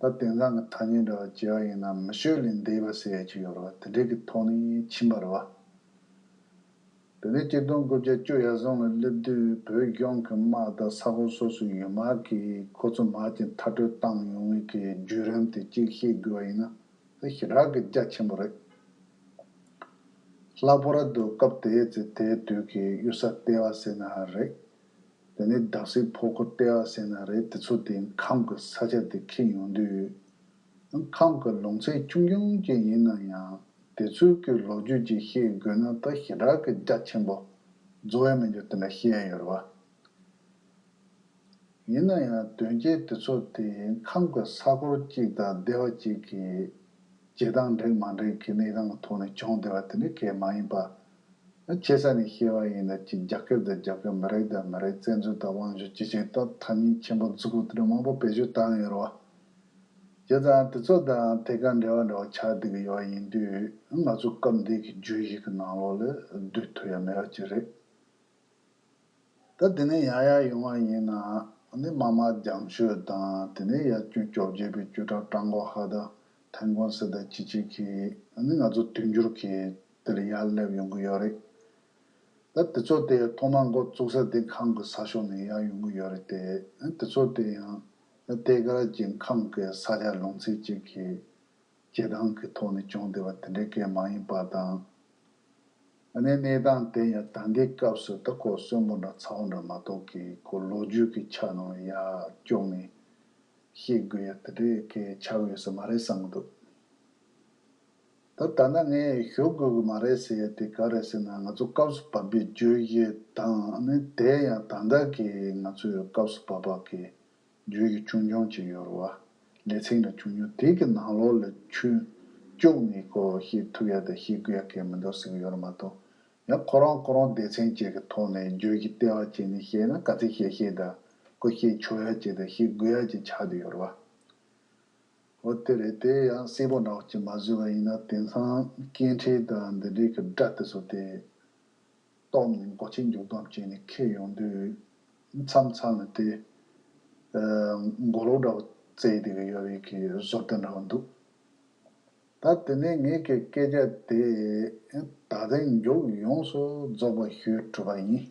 ད་དེང་སང་གི་ཐ་སྙད་འདྲ་བ་བྱས་པ་ཡིན་ན་མི་ཤོད་ལས་འདས་པ་ཟེར་ཡ་ཅིག་ཡོད་རེད་བ། དེ་འདྲའི་གི་ཐོག་ནས་ཕྱིན་པ་རེད་བ། དེ་ནས་ཆིག་སྟོང་དགུ་བརྒྱ་བཅུ་ཡར་སོང་ལ་སླེབས་དུས་བོད་གཞུང་གི་དམག་དང་ས་ཁུལ་སོ་སོའི་ཡུལ་དམག་གིས་ཁོ་ཚོ་དམག་ཆེན་མཐར་སྐྲོད་བཏང་ཡོང་བའི་གི་བརྒྱུད་རིམ་དེ་གཅིག་བཤད་དགོས་པ་ཡིན་ན་དེ་ཞེ་དྲག་གི་རྒྱ་ཆེན་པོ་རེད། ལྷག་པར་དུ་སྐབས་དེའི་ཚེ་དེའི་དུས་ཀྱི་གཡུལ་ས་ལྟེ་བ་ཟེར་ན་རེད། དེ་ནས་བརྡབ་གསིག་ཕོག་ཁུལ་ལྟེ་བ་ཟེར་ན་རེད། དེ་ཚོ་དེ་ཁམས་ཀྱི་ས་ཆ་དེ་འཁེལ་ཡོང་དུས། ཁམས་ཀྱི་ལུང་ཚན་ཆུང་ཆུང་ཅིག་ཡིན་ན་ཡང་དེ་ཚོའི་གི་ལོ་རྒྱུས་ཅིག་ཤེས་དགོས་ན་ད་ཞེ་དྲག་གི་རྒྱ་ཆེན་པོ་རྫོགས་ཡ་མེད་རྒྱུ་དེ་འདྲ་ཤེས་ཡ་ཡོད་རེད་བ། ཡིན་ན་ཡང་དོན་རྐྱེན་དེ་ཚོ་དེ་ཁམས་ཀྱི་ས་ཁུལ་གཅིག་དང་སྡེ་བ་གཅིག་གི་བྱེད་སྟངས་འགྲིག་མ་འགྲིག་གི་གནས་སྟངས་ཀྱི་ཐོག་ནས་བྱུང་བསྡད་པ་དེ་འདྲ་གང་ཡང་མ་ཡིན་པ། ཆེ་ས་ནས་བཤད་པ་ཡིན་ན་ཅིག་རྒྱ་སྐད་དང་རྒྱ་སྐད་མི་རིགས་དང་མི་རིགས་བཙན་འཛུལ་དང་དབང་ཤུགས་ཅི་བྱེད་སྟབས་ཐ་སྙད་ཆེན་པོ་འཛུགས་དགོས་དེ་འདྲ་མང་པོ་བེད་སྤྱོད་བཏང་ཡོད་རེད་བ། བྱས་ཙང་དེ་ཚོ་དང་ཐད་ཀར་འབྲེལ་བ་འདྲ་བ་ཆགས་བསྡད་ཀྱི་ཡོད་པ་ཡིན་དུས་ང་ཚོ་སྐབས་འདི་གི་བརྗོད་གཞི་གི་ནང་ལོགས་ལ་བསྡུ་ཐུབ་ཡ་མེད་པ་ཅིག་རེད། ད་དེ་ནས་ཡར་ཡར་ཡོང་བ་ཡིན་ན་ནི་དམག་དམག་རྒྱང་ཤོད་དང་དེ་ནས་ཡར་ཆོས་བཅོ་བརྒྱད་པའི་བཅུ་ཕྲག་ཀྲང་གོ་ཧ་དང་ཐན་ཀོང་སི་དང་ཅི་ཅི་གི་ནི་ང་ཚོ་དུས་འགྱུར་གྱི་དེ་ལ་ཡར་སླེབས་ཡོང་གི་ཡོད་རེད། ད་དེ་ཚོ་དེ་ཐོག་མ་འགོ་བཙུགས་ས་དེ་ཁམས་ཀྱི་ས་ཕྱོགས་ནས་ཡར་ཡོང་གི་ཡོད་རེད་དེ། དེ་ཚོ་དེ་ཡང་ཐད་ཀར་གྱི་ཁམས་ཀྱི་ས་ཆ་ལུང་ཚན་གཅིག་གི་བྱེད་སྟངས་ཀྱི་ཐོག་ནས་བྱུང་བསྡད་པ་དེ་འདྲའི་སྐད་མ་ཡིན་པ་དང་། ཨ་ནི་གནས་སྟངས་དེ་ཡང་ད་ལྟའི་སྐབས་སུ་ད་ཁོ་གསོན་པོ་འདྲ་ཚ་བོ་འདྲ་མ་གཏོགས་ཀྱི་ཁོ་ལོ་རྒྱུས་ཀྱི་ཆ་ནང་ཡར་བསྐྱོད་ནས་བཤད་དགོས་ཡ་དེ་འདྲའི་གི་ཆགས་ཡོད་ས་མ་རེད་བསམ་གྱི་འདུག་ད་ད་ལྟ་ངས་ཞུ་དགོས་ཀྱི་མ་རེད་ཟེར་ཡ་དེ་ག་རེད་ཟེར་ན། ང་ཚོ་སྐབས་སུ་བབས་པའི་བརྗོད་གཞི་དང་ནི་དེ་ཡང་ད་ལྟ་གི་ང་ཚོའི་སྐབས་སུ་བབས་པ་གི་བརྗོད་གཞི་ཆུང་ཆུང་ཅིག་ཡོད་རེད་བ། ལེ་ཚན་འདྲ་ཆུང་ཆུང་དེ་གི་ནང་ལོགས་ལ་ཆུ་བཅུག་ནས་ཁོ་བཤད་ཐུབ་ཡ་དང་བཤད་དགོས་ཡ་གལ་མི་འདུག་ཟེར་གི་ཡོད་རེད་མ་གཏོགས། ཡང་ཁོ་རང་ཁོ་རང་སྡེ་ཚན་གཅིག་གི་ཐོག་ནས་བརྗོད་གཞི་ལྟེ་བ་བྱས་ནས་བཤད་ན་ག་ཚོད་བཤད་བཤད་དང་ཁོ་བཤད་ཆོག་ཡ་གཅིག་དང་བཤད་དགོས་ཡ་གཅིག་ཆགས་བསྡད་ཡོད་རེད་བ། འོ་དེ་རེད། དེ་ཡང་གསལ་པོ་འདྲ་བོ་ཅིག་མ་བཟོས་པ་ཡིན་ན། དེང་སང་སྐད་འཕྲིན་དང་འདི་འདྲའི་གི་སྒྲ་དེ་ཚོ་དེ་གཏོང་ནས་མགོ་ཆེ་མཇུག་བསྡོམས་བྱས་ནས་འཁྱེར་ཡོང་དུས། མཚམས་མཚམས་ལ་དེ་ཨ་མགོ་ལོག་འདྲ་བོ་བརྩེགས་བསྡད་ཀྱི་ཡོད་པའི་གི་བཟོ་ལྟ་འདྲ་བོ་འདུག་ད་དེ་ནས་ངེད་ཀྱི་སྐད་ཆ་དེ་ད་ཐེངས་མཇུག་ཡོངས་སུ་རྫོགས་པ་ཞུས་གྲུབ་པ་ཡིན།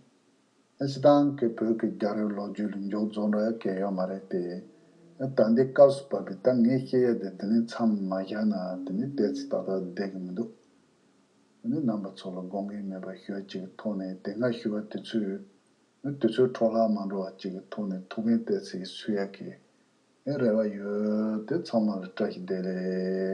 སྤྱིར་བཏང་གི་བོད་ཀྱི་རྒྱལ་རབས་ལོ་རྒྱུས་ལ་མཇུག་རྫོགས་འགྲོ་ཡ་གལ་ཡོད་མ་རེད་དེ། ད་འདི་སྐབས་སུ་བབས་པའི་ད་ངས་བཤད་ཡ་དེ་དེ་ནས་མཚམས་མ་བཞག་ན་དེ་ནས་ཏོག་ཙམ་ཏག་ཏག་བསྡད་ཀྱི་མི་འདུག་ཨ་ནི་རྣམ་པ་ཚོ་ལ་དགོངས་འགལ་མེད་པ་ཞུ་ཡ་གཅིག་གི་ཐོག་ནས། དེ་སྔ་ཞུས་པ་དེ་ཚོས་དུས་ཚོད་འཕྲོ་བརླག་མ་འགྲོ་བ་གཅིག་གི་ཐོག་ནས་ཐུགས་ཕན་ཏོག་ཙམ་གསོས་ཡ་གི་རེ་བ་ཡོད། དེ་ཚང་མ་ལ་བཀྲ་ཤིས་བདེ་ལེགས།